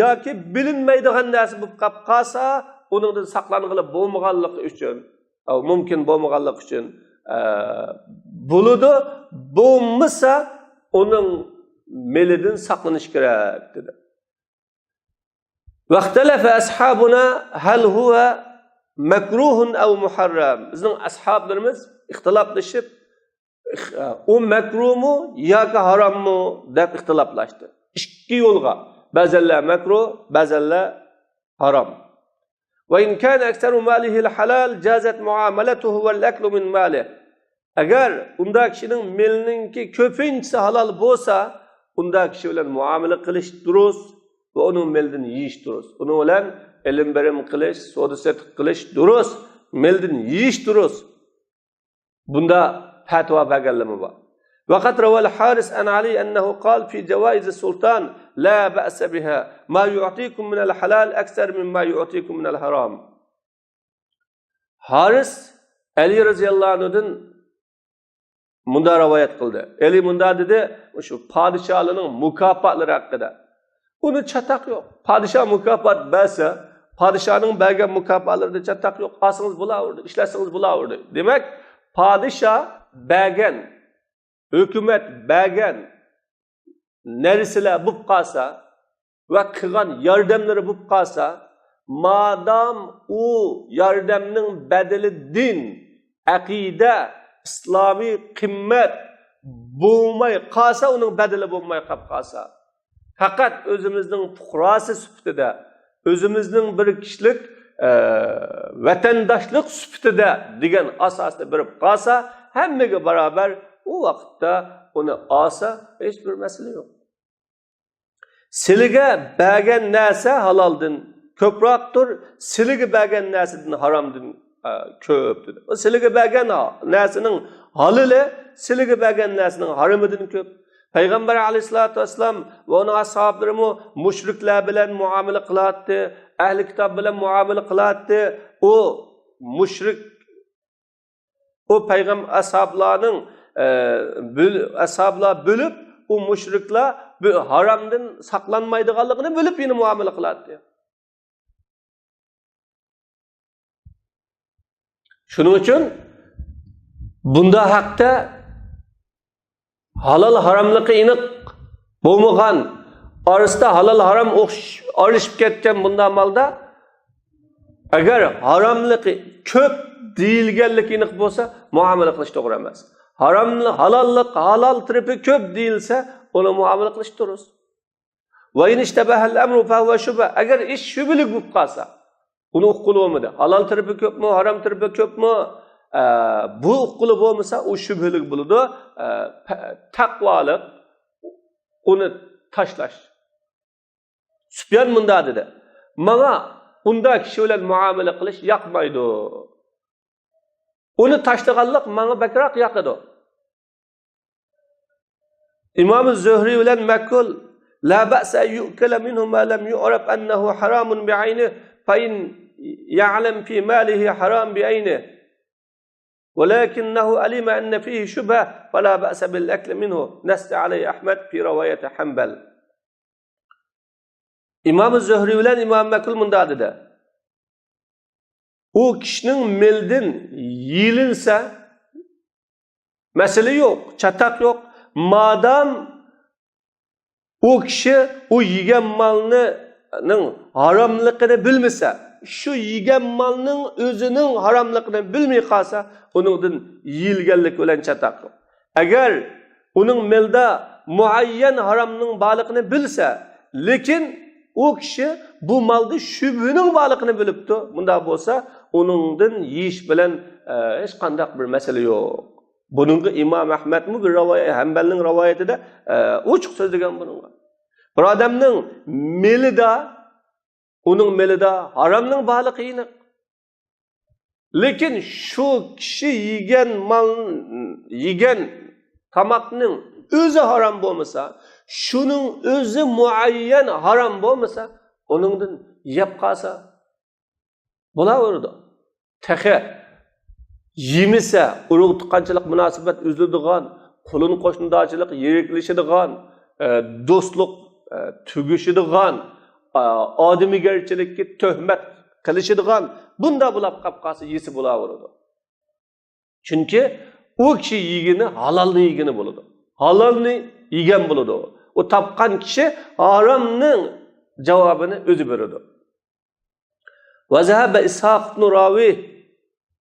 ياكى بىلىنمەيدىغان نەرسە بولۇپ قاپ قالسا، ئۇنىڭدىن ساقلانغىلى بولمىغانلىقى ئۈچۈن، ئە، مۇمكىن بولمىغانلىقى ئۈچۈن، ئە، بولىدۇ، بولمىسا ئۇنىڭ مېلىدىن ساقلىنىش كېرەك، دېدى. واختلف أصحابنا هل هو مەكرۇھۇن ئەۋ مۇھەررەم. بىزنىڭ ئەسھابلىرىمىز ئىختىلاپلىشىپ، ئۇ مەكرۇمۇ ياكى ھاراممۇ دەپ ئىختىلاپلاشتى. ئىككى يولغا، بەزەنلەر مەكرۇ، بەزەنلەر ھارام. وإن كان أكثر ماله الحلال جازت معاملته والأكل من ماله. ئەگەر ئۇنداق كىشىنىڭ مېلىنىڭكى كۆپىنچىسى ھالال بولسا، ئۇنداق كىشى بىلەن مۇئامىلە قىلىش دۇرۇس ۋە ئۇنىڭ مېلىدىن يېيىش دۇرۇس. ئۇنىڭ بىلەن ئېلىم بېرىم قىلىش، سودا سېتىق قىلىش دۇرۇس، مېلىدىن يېيىش دۇرۇس. بۇندا پەتىۋا بەرگەنلىرىمۇ بار. وقد روى الحارث عن علي أنه قال في جوائز السلطان: لا بأس بها، ما يعطيكم من الحلال أكثر مما يعطيكم من الحرام. ھارىس ئەلى رەزىياللاھۇ ئەنھۇدىن مۇنداق رىۋايەت قىلدى. ئەلى مۇنداق دېدى، شۇ پادىشاھلارنىڭ مۇكاپاتلىرى ھەققىدە. ئۇنى چاتاق يوق. پادىشاھ مۇكاپات بەرسە، پادىشاھنىڭ بەرگەن مۇكاپاتلىرىدا چاتاق يوق. ئالسىڭىز بولاۋېرىدۇ، ئىشلەتسىڭىز بولاۋېرىدۇ. دېمەك، پادىشاھ بەرگەن، ھۆكۈمەت بەرگەن نەرسىلەر بولۇپ قالسا ۋە قىلغان ياردەملىرى بولۇپ قالسا، مادام ئۇ ياردەمنىڭ بەدىلى دىن، ئەقىدە، ئىسلامىي قىممەت بولماي قالسا، ئۇنىڭ بەدىلى بولماي قاپ قالسا، پەقەت ئۆزىمىزنىڭ پۇقراسى سۈپىتىدە، ئۆزىمىزنىڭ بىر كىشىلىك، ئە، ۋەتەنداشلىق سۈپىتىدە دېگەن ئاساسنى بېرىپ قالسا، ھەممىگە باراۋەر، ئۇ ۋاقىتتا ئۇنى ئالسا، ھېچ بىر مەسىلە يوق. سىلىگە بەرگەن نەرسە ھالالدىن كۆپراقتۇر، سىلىگە بەرگەن نەرسىدىن ھارامدىن، ئە، كۆپ، دېدى. ئۇ سىلىگە بەرگەن ھا-، نەرسىنىڭ ھالىلى سىلىگە بەرگەن نەرسىنىڭ ھارىمىدىن كۆپ. پەيغەمبەر ئەلەيھىسسالاتۇ ۋەسسالام ۋە ئۇنىڭ ئەسھابلىرىمۇ مۇشرىكلار بىلەن مۇئامىلە قىلاتتى، ئەھلى كىتاب بىلەن مۇئامىلە قىلاتتى. ئۇ مۇشرىك، ئۇ پەيغەم-، ئەسھابلارنىڭ، ئە، بۆل-، ئەسھابلار بۆلۈپ، ئۇ مۇشرىكلار بۆ-، ھارامدىن ساقلانمايدىغانلىقىنى بىلىپ يەنە مۇئامىلە قىلاتتى. شۇنىڭ ئۈچۈن بۇنداق ھەقتە ھالال ھاراملىقى ئېنىق بولمىغان، ئارىسىدا ھالال ھارام ئوخش-، ئارىلىشىپ كەتكەن بۇنداق مالدا ئەگەر ھاراملىقى كۆپ دېيىلگەنلىكى ئېنىق بولسا، مۇئامىلە قىلىش توغرا ئەمەس. ھاراملىق، ھالاللىق، ھالال تەرىپى كۆپ دېيىلسە، ئۇنى مۇئامىلە قىلىش دۇرۇس. وإن اشتبه الأمر فهو شبهة. ئەگەر ئىش شۈبھىلىك بولۇپ قالسا، ئۇنى ئۇققىلى بولمىدى. ھالال تەرىپى كۆپمۇ، ھارام تەرىپى كۆپمۇ؟ ئە، بۇ ئۇققىلى بولمىسا، ئۇ شۈبھىلىك بولىدۇ. ئە، پە-، تەقۋالىق ئۇنى تاشلاش. سۇپيان مۇنداق دېدى، ماڭا ئۇنداق كىشى بىلەن مۇئامىلە قىلىش ياقمايدۇ. ئۇنى تاشلىغانلىق ماڭا بەكرەك ياقىدۇ. ئىمام زۆھرى بىلەن مەكھۇل، لا بأس أن يؤكل منه ما لم يعرف أنه حرام بعينه، فإن يعلم في ماله حرام بعينه، ولكنه علم أن فيه شبهة، فلا بأس بالأكل منه، نص عليه أحمد في رواية حنبل. ئىمام زۆھرى بىلەن ئىمام مەكھۇل مۇنداق دېدى. ئۇ كىشىنىڭ مېلىدىن يېيىلسە، مەسىلە يوق، چاتاق يوق. مادام ئۇ كىشى ئۇ يېگەن مالنىڭ ھاراملىقىنى بىلمىسە، شۇ يېگەن مالنىڭ ئۆزىنىڭ ھاراملىقىنى بىلمەي قالسا، ئۇنىڭدىن يېيىلگەنلىكى بىلەن چاتاق يوق. ئەگەر ئۇنىڭ مېلىدا مۇئەييەن ھارامنىڭ بارلىقىنى بىلسە، لېكىن ئۇ كىشى بۇ مالدا شۈبھىنىڭ بارلىقىنى بىلىپتۇ، مۇنداق بولسا، ئۇنىڭدىن يېيىش بىلەن، ئە، ھېچقانداق بىر مەسىلە يوق. بۇنىڭغا ئىمام ئەھمەدمۇ بىر رىۋايە-، ھەمبەلنىڭ رىۋايىتىدە، ئە، ئوچۇق سۆزلىگەن بۇنىڭغا. بىر ئادەمنىڭ مېلىدا، ئۇنىڭ مېلىدا ھارامنىڭ بارلىقى ئېنىق. لېكىن شۇ كىشى يېگەن مال، يېگەن تاماقنىڭ ئۆزى ھارام بولمىسا، شۇنىڭ ئۆزى مۇئەييەن ھارام بولمىسا، ئۇنىڭدىن يەپ قالسا بولاۋېرىدۇ. تېخى يېمىسە، ئۇرۇق-تۇغقانچىلىق مۇناسىۋەت ئۈزۈلىدىغان، قولۇن-قوشنىدارچىلىق يىرىكلىشىدىغان، ئە، دوستلۇق، ئە، تۈگىشىدىغان، ئە، ئادىمىگەرچىلىككە تۆھمەت قىلىشىدىغان، بۇنداق بولاپ قاپ قالسا يېسە بولاۋېرىدۇ. چۈنكى ئۇ كىشى يېگىنى ھالالنى يېگىنى بولىدۇ. ھالالنى يېگەن بولىدۇ. ئۇ تاپقان كىشى ھارامنىڭ جاۋابىنى ئۆزى بېرىدۇ. وذهب إسحاق بن راهويه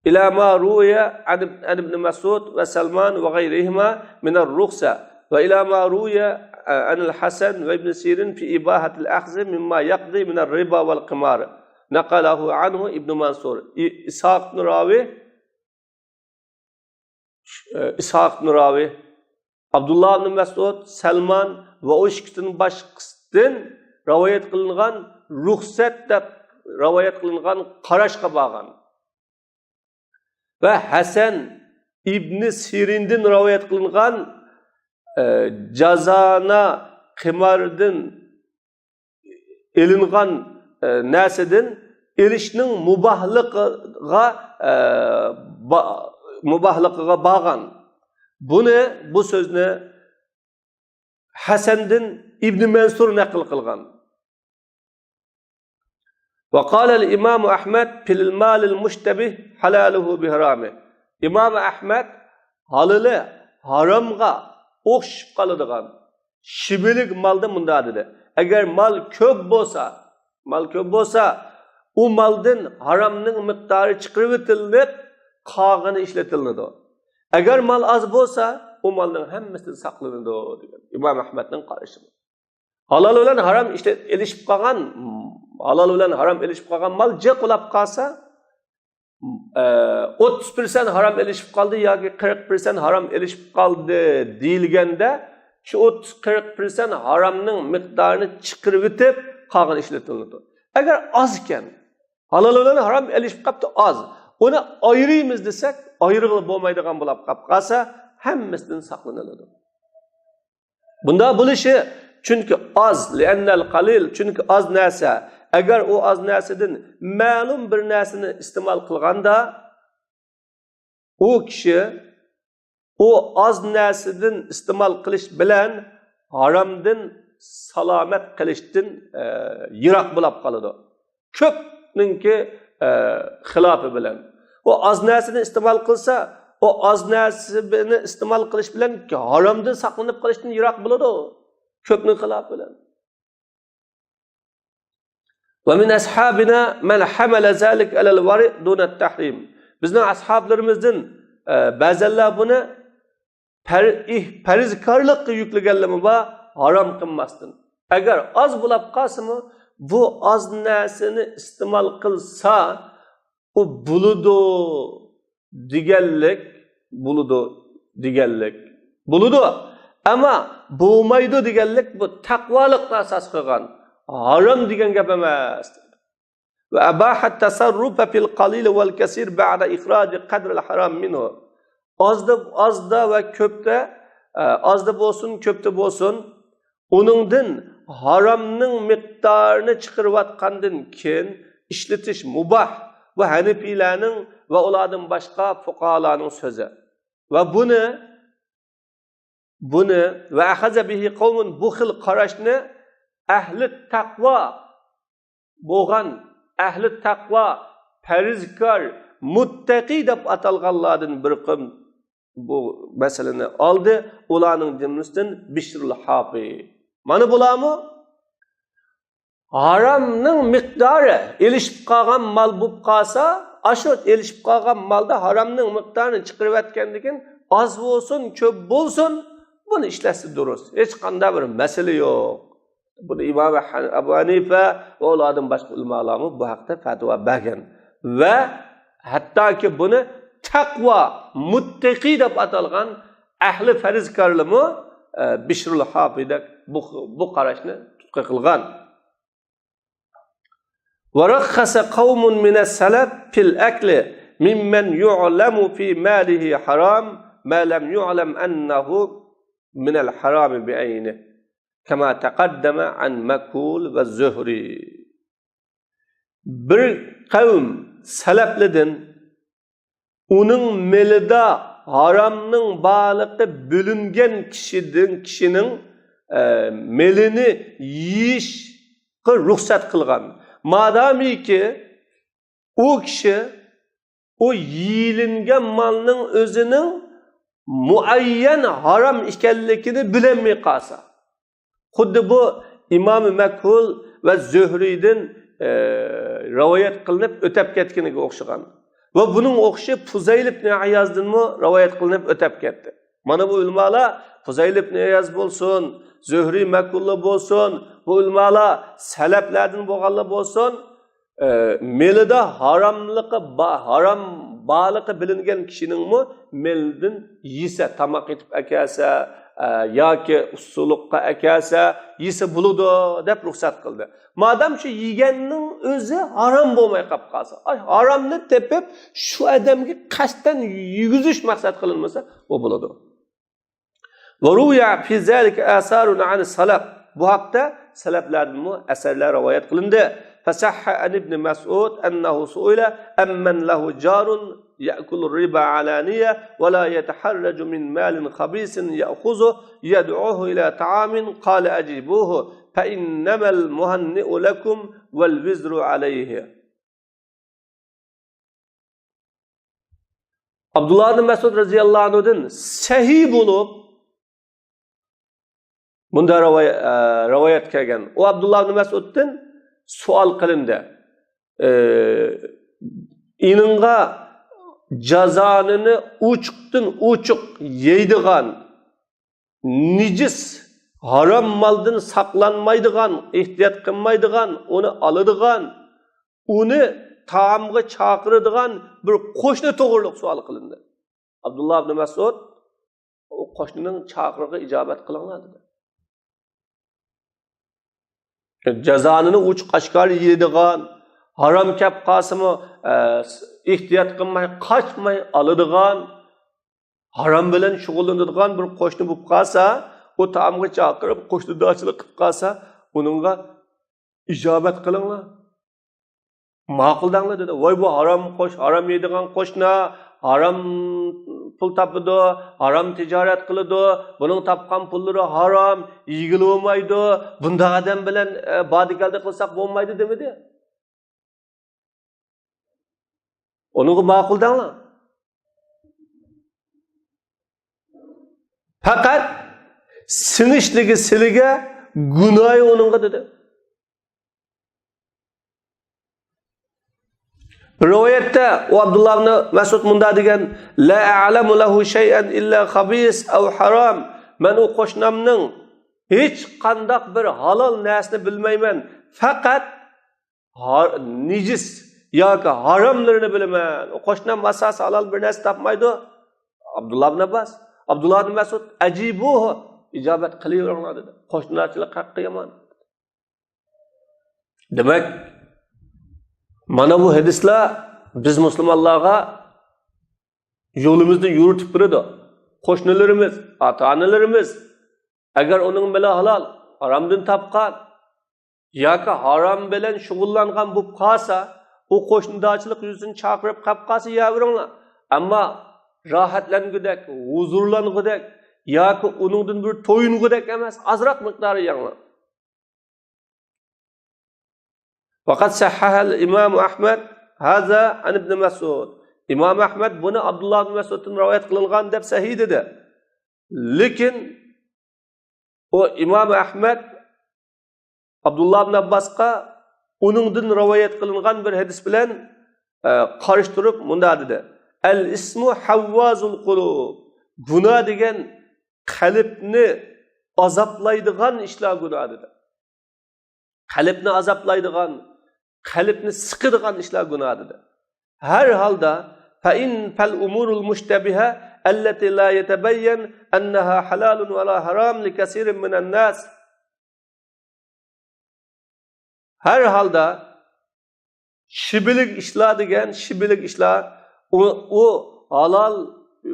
إلى ما روي عن ابن، عن ابن مسعود وسلمان وغيرهما من الرخصة، وإلى ما روي عن الحسن وابن سيرين في إباحة الأخذ مما يقضي من الربا والقمار، نقله عنه ابن منصور. ئى، ئىسھاق ئىبن راھويھ، ئى، ئىسھاق ئىبن راھويھ، ئابدۇللا ئىبن مەسئۇد، سەلمان ۋە ئۇ ئىككىسىدىن باشقىسىدىن رىۋايەت قىلىنغان، رۇخسەت دەپ رىۋايەت قىلىنغان قاراشقا بارغان. ۋە ھەسەن ئىبنى سىرىندىن رىۋايەت قىلىنغان، ئە، جازانا قىماردىن ئېلىنغان، ئە، نەرسىدىن ئېلىشنىڭ مۇباھلىقىغا، ئە، با-، مۇباھلىقىغا بارغان. بۇنى، بۇ سۆزنى ھەسەندىن ئىبنى مەنسۇر نەقىل قىلغان. وقال الإمام أحمد في المال المشتبه حلاله بحرامه. ئىمام ئەھمەد ھالىلى ھارامغا ئوخشىشىپ قالىدىغان شىبىلىك مالدا مۇنداق دېدى: ئەگەر مال كۆپ بولسا، مال كۆپ بولسا، ئۇ مالدىن ھارامنىڭ مىقدارى چىقىرىۋېتىلىپ، قالغىنى ئىشلىتىلىدۇ. ئەگەر مال ئاز بولسا، ئۇ مالنىڭ ھەممىسىدىن ساقلىنىدۇ، دېگەن ئىمام ئەھمەدنىڭ قارىشى. ھالال بىلەن ھارام ئىشلە-، ئېلىشىپ قالغان، ھالال بىلەن ھارام ئېلىشىپ قالغان مال جىق بولاپ قالسا، ئە، ئوتتۇز پىرسەنت ھارام ئېلىشىپ قالدى ياكى قىرىق پىرسەنت ھارام ئېلىشىپ قالدى دېيىلگەندە، شۇ ئوتتۇز، قىرىق پىرسەنت ھارامنىڭ مىقدارىنى چىقىرىۋېتىپ، قالغىنى ئىشلىتىلىدۇ. ئەگەر ئاز ئىكەن، ھالال بىلەن ھارام ئېلىشىپ قاپتۇ، ئاز. ئۇنى ئايرىمىز دېسەك، ئايرىغىلى بولمايدىغان بولاپ قاپ قالسا، ھەممىسىدىن ساقلىنىلىدۇ. بۇنداق بولۇشى، چۈنكى ئاز، لىئەننەل قەلىل، چۈنكى ئاز نەرسە. ئەگەر ئۇ ئاز نەرسىدىن مەلۇم بىر نەرسىنى ئىستېمال قىلغاندا، ئۇ كىشى ئۇ ئاز نەرسىدىن ئىستېمال قىلىش بىلەن ھارامدىن سالامەت قېلىشتىن، ئە، يىراق بولاپ قالىدۇ. كۆپنىڭكى، ئە، خىلاپى بىلەن. ئۇ ئاز نەرسىنى ئىستېمال قىلسا، ئۇ ئاز نەرسىنى ئىستېمال قىلىش بىلەن ھارامدىن ساقلىنىپ قېلىشتىن يىراق بولىدۇ. كۆپنىڭ خىلاپى بىلەن. ومن أصحابنا من حمل ذلك على الورع دون التحريم. بىزنىڭ ئەسھابلىرىمىزدىن، ئە، بەزەنلەر بۇنى پەر-، ئىھ-، پەرزكارلىققا يۈكلىگەنلىرىمۇ بار، ھارام قىلماستىن. ئەگەر ئاز بولاپ قالسىمۇ، بۇ ئاز نەرسىنى ئىستېمال قىلسا، ئۇ بولىدۇ دېگەنلىك، بولىدۇ دېگەنلىك. بولىدۇ. ئەمما بولمايدۇ دېگەنلىك بۇ تەقۋالىقنى ئاساس قىلغان. ھارام دېگەن گەپ ئەمەس. وأباح التصرف في القليل والكثير بعد إخراج قدر الحرام منه. ئازدا، ئازدا ۋە كۆپتە، ئە، ئازدا بولسۇن، كۆپتە بولسۇن، ئۇنىڭدىن ھارامنىڭ مىقدارىنى چىقىرىۋاتقاندىن كېيىن ئىشلىتىش مۇباھ. بۇ ھەنىپىيلەرنىڭ ۋە ئۇلاردىن باشقا فۇقاھالارنىڭ سۆزى. ۋە بۇنى، بۇنى، وأخذ به قوم، بۇ خىل قاراشنى ئەھلى تەقۋا بولغان، ئەھلى تەقۋا، پەرھىزكار، مۇتتەقى دەپ ئاتالغانلاردىن بىر قوم بۇ مەسىلىنى ئالدى. ئۇلارنىڭ جۈملىسىدىن بىشرۇل ھافى. مانا بۇلارمۇ ھارامنىڭ مىقدارى ئېلىشىپ قالغان مال بولۇپ قالسا، ئاشۇ ئېلىشىپ قالغان مالدا ھارامنىڭ مىقدارىنى چىقىرىۋەتكەندىن كېيىن، ئاز بولسۇن، كۆپ بولسۇن، بۇنى ئىشلەتسە دۇرۇس. ھېچقانداق بىر مەسىلە يوق. بۇنى ئىمام ھەن-، ئەبۇ ھەنىفە ۋە ئۇلاردىن باشقا ئۆلىمالارمۇ بۇ ھەقتە پەتىۋا بەرگەن. ۋە ھەتتاكى بۇنى تەقۋا، مۇتتەقى دەپ ئاتالغان ئەھلى پەرھىزكارلىرىمۇ، ئە، بىشرۇل ھافىدەك بۇ، بۇ قاراشنى تۇتقا قىلغان. ورخص قوم من السلف في الأكل ممن يعلم في ماله حرام ما لم يعلم أنه من الحرام بعينه، كما تقدم عن مكحول والزهري. بىر قەۋم سەلەپلىدىن ئۇنىڭ مېلىدا ھارامنىڭ بارلىقى بىلىنگەن كىشىدىن، كىشىنىڭ، ئە، مېلىنى يېيىشقا رۇخسەت قىلغان. مادامىكى ئۇ كىشى ئۇ يېيىلىنگەن مالنىڭ ئۆزىنىڭ مۇئەييەن ھارام ئىكەنلىكىنى بىلەلمەي قالسا. خۇددى بۇ ئىمام مەكھۇل ۋە زۆھرىيدىن، ئە، رىۋايەت قىلىنىپ ئۆتەپ كەتكىنىگە ئوخشىغان. ۋە بۇنىڭ ئوخشىشى پۇزەيل ئىبن ئىيازدىنمۇ رىۋايەت قىلىنىپ ئۆتەپ كەتتى. مانا بۇ ئۆلىمالار، پۇزەيل ئىبن ئىياز بولسۇن، زۆھرى مەكۇللا بولسۇن، بۇ ئۆلىمالار سەلەپلەردىن بولغانلار بولسۇن، ئە، مېلىدا ھاراملىقى با-، ھارام بارلىقى بىلىنگەن كىشىنىڭمۇ مېلىدىن يېسە، تاماق ئېتىپ ئەكەلسە، ئە، ياكى ئۇسسۇلۇققا ئەكەلسە، يېسە بولىدۇ، دەپ رۇخسەت قىلدى. مادام شۇ يېگەننىڭ ئۆزى ھارام بولماي قاپ قالسا، ئاي، ھارامنى تېپىپ، شۇ ئادەمگە قەستەن يېگۈزۈش مەقسەت قىلىنمىسا، ئۇ بولىدۇ. وروي في ذلك آثار عن السلف. بۇ ھەقتە سەلەپلەردىنمۇ ئەسەرلەر رىۋايەت قىلىندى. فصح عن ابن مسعود أنه سئل عمن له جار يأكل الربا علانية ولا يتحرج من مال خبيث يأخذه يدعوه إلى طعام، قال: أجيبوه، فإنما المهنئ لكم والوزر عليه. ئابدۇللا ئىبن مەسئۇد رەزىياللاھۇ ئەنھۇدىن سەھىھ بولۇپ، بۇنداق رىۋايە-، ئە، رىۋايەت كەلگەن. ئۇ ئابدۇللا ئىبن مەسئۇدتىن سوئال قىلىندى. ئە، ئېنىڭغا جازانىنى ئوچۇقتىن ئوچۇق يەيدىغان، نىجىس، ھارام مالدىن ساقلانمايدىغان، ئېھتىيات قىلمايدىغان، ئۇنى ئالىدىغان، ئۇنى تائامغا چاقىرىدىغان بىر قوشنا توغرىلىق سوئال قىلىندى. ئابدۇللا ئىبن مەسئۇد، ئۇ قوشنىنىڭ چاقىرىقىغا ئىجابەت قىلىڭلار، دېدى. جازانىنى ئوچۇق ئاشكارا يەيدىغان، ھارام كەپ قالسىمۇ، ئە، ئېھتىيات قىلماي، قاچماي ئالىدىغان، ھارام بىلەن شۇغۇللىنىدىغان بىر قوشنا بولۇپ قالسا، ئۇ تائامغا چاقىرىپ، قوشنىدارچىلىق قىلىپ قالسا، ئۇنىڭغا ئىجابەت قىلىڭلار. ماقۇل دەڭلار، دېدى. ۋاي، بۇ ھارام قوش-، ھارام يەيدىغان قوشنا، ھارام پۇل تاپىدۇ، ھارام تىجارەت قىلىدۇ، بۇنىڭ تاپقان پۇللىرى ھارام، يېگىلى بولمايدۇ، بۇنداق ئادەم بىلەن، ئە، بادىكەلدە قىلساق بولمايدۇ دېمىدى. ئۇنىڭغا ماقۇل دەڭلار. پەقەت سىڭىشلىكى سىلىگە، گۇناھى ئۇنىڭغا، دېدى. بىر رىۋايەتتە ئۇ ئابدۇللا ئىبن مەسئۇد مۇنداق دېگەن: لا أعلم له شيئا إلا خبيث أو حرام. مەن ئۇ قوشنامنىڭ ھېچقانداق بىر ھالال نەرسىنى بىلمەيمەن. پەقەت ھار-، نىجىس ياكى ھاراملىرىنى بىلىمەن. ئۇ قوشنام ئاساسىي ھالال بىر نەرسە تاپمايدۇ. ئابدۇللا ئىبن ئابباس، ئابدۇللا ئىبن مەسئۇد، ئەجىبۇھ، ئىجابەت قىلىۋېرىڭلار، دېدى. قوشنىدارچىلىق ھەققى يامان. دېمەك، مانا بۇ ھەدىسلەر بىز مۇسۇلمانلارغا يولىمىزنى يورۇتۇپ بېرىدۇ. قوشنىلىرىمىز، ئاتا-ئانىلىرىمىز، ئەگەر ئۇنىڭ مېلى ھالال، ھارامدىن تاپقان ياكى ھارام بىلەن شۇغۇللانغان بولۇپ قالسا، ئۇ قوشنىدارچىلىق يۈزىسىدىن چاقىرىپ قاپ قالسا، يەۋېرىڭلار. ئەمما راھەتلەنگۈدەك، ھۇزۇرلانغۇدەك ياكى ئۇنىڭدىن بىر تويۇنغۇدەك ئەمەس، ئازراق مىقدارى يەڭلار. وقد صحح الإمام أحمد هذا عن ابن مسعود. ئىمام ئەھمەد بۇنى ئابدۇللا ئىبن مەسئۇدتىن رىۋايەت قىلىنغان دەپ سەھىھ دېدى. لېكىن ئۇ ئىمام ئەھمەد ئابدۇللا ئىبن ئابباسقا ئۇنىڭدىن رىۋايەت قىلىنغان بىر ھەدىس بىلەن، ئە، قارشى تۇرۇپ مۇنداق دېدى: الإثم هواز القلوب. گۇناھ دېگەن قەلبنى ئازابلايدىغان ئىشلار گۇناھ، دېدى. قەلبنى ئازابلايدىغان، قەلبنى سىقىدىغان ئىشلار گۇناھ، دېدى. ھەر ھالدا، فإن، فالأمور المشتبهة التي لا يتبين أنها حلال ولا حرام لكثير من الناس. ھەر ھالدا، شۈبھىلىك ئىشلار دېگەن، شۈبھىلىك ئىشلار، ئۇ، ئۇ ھالال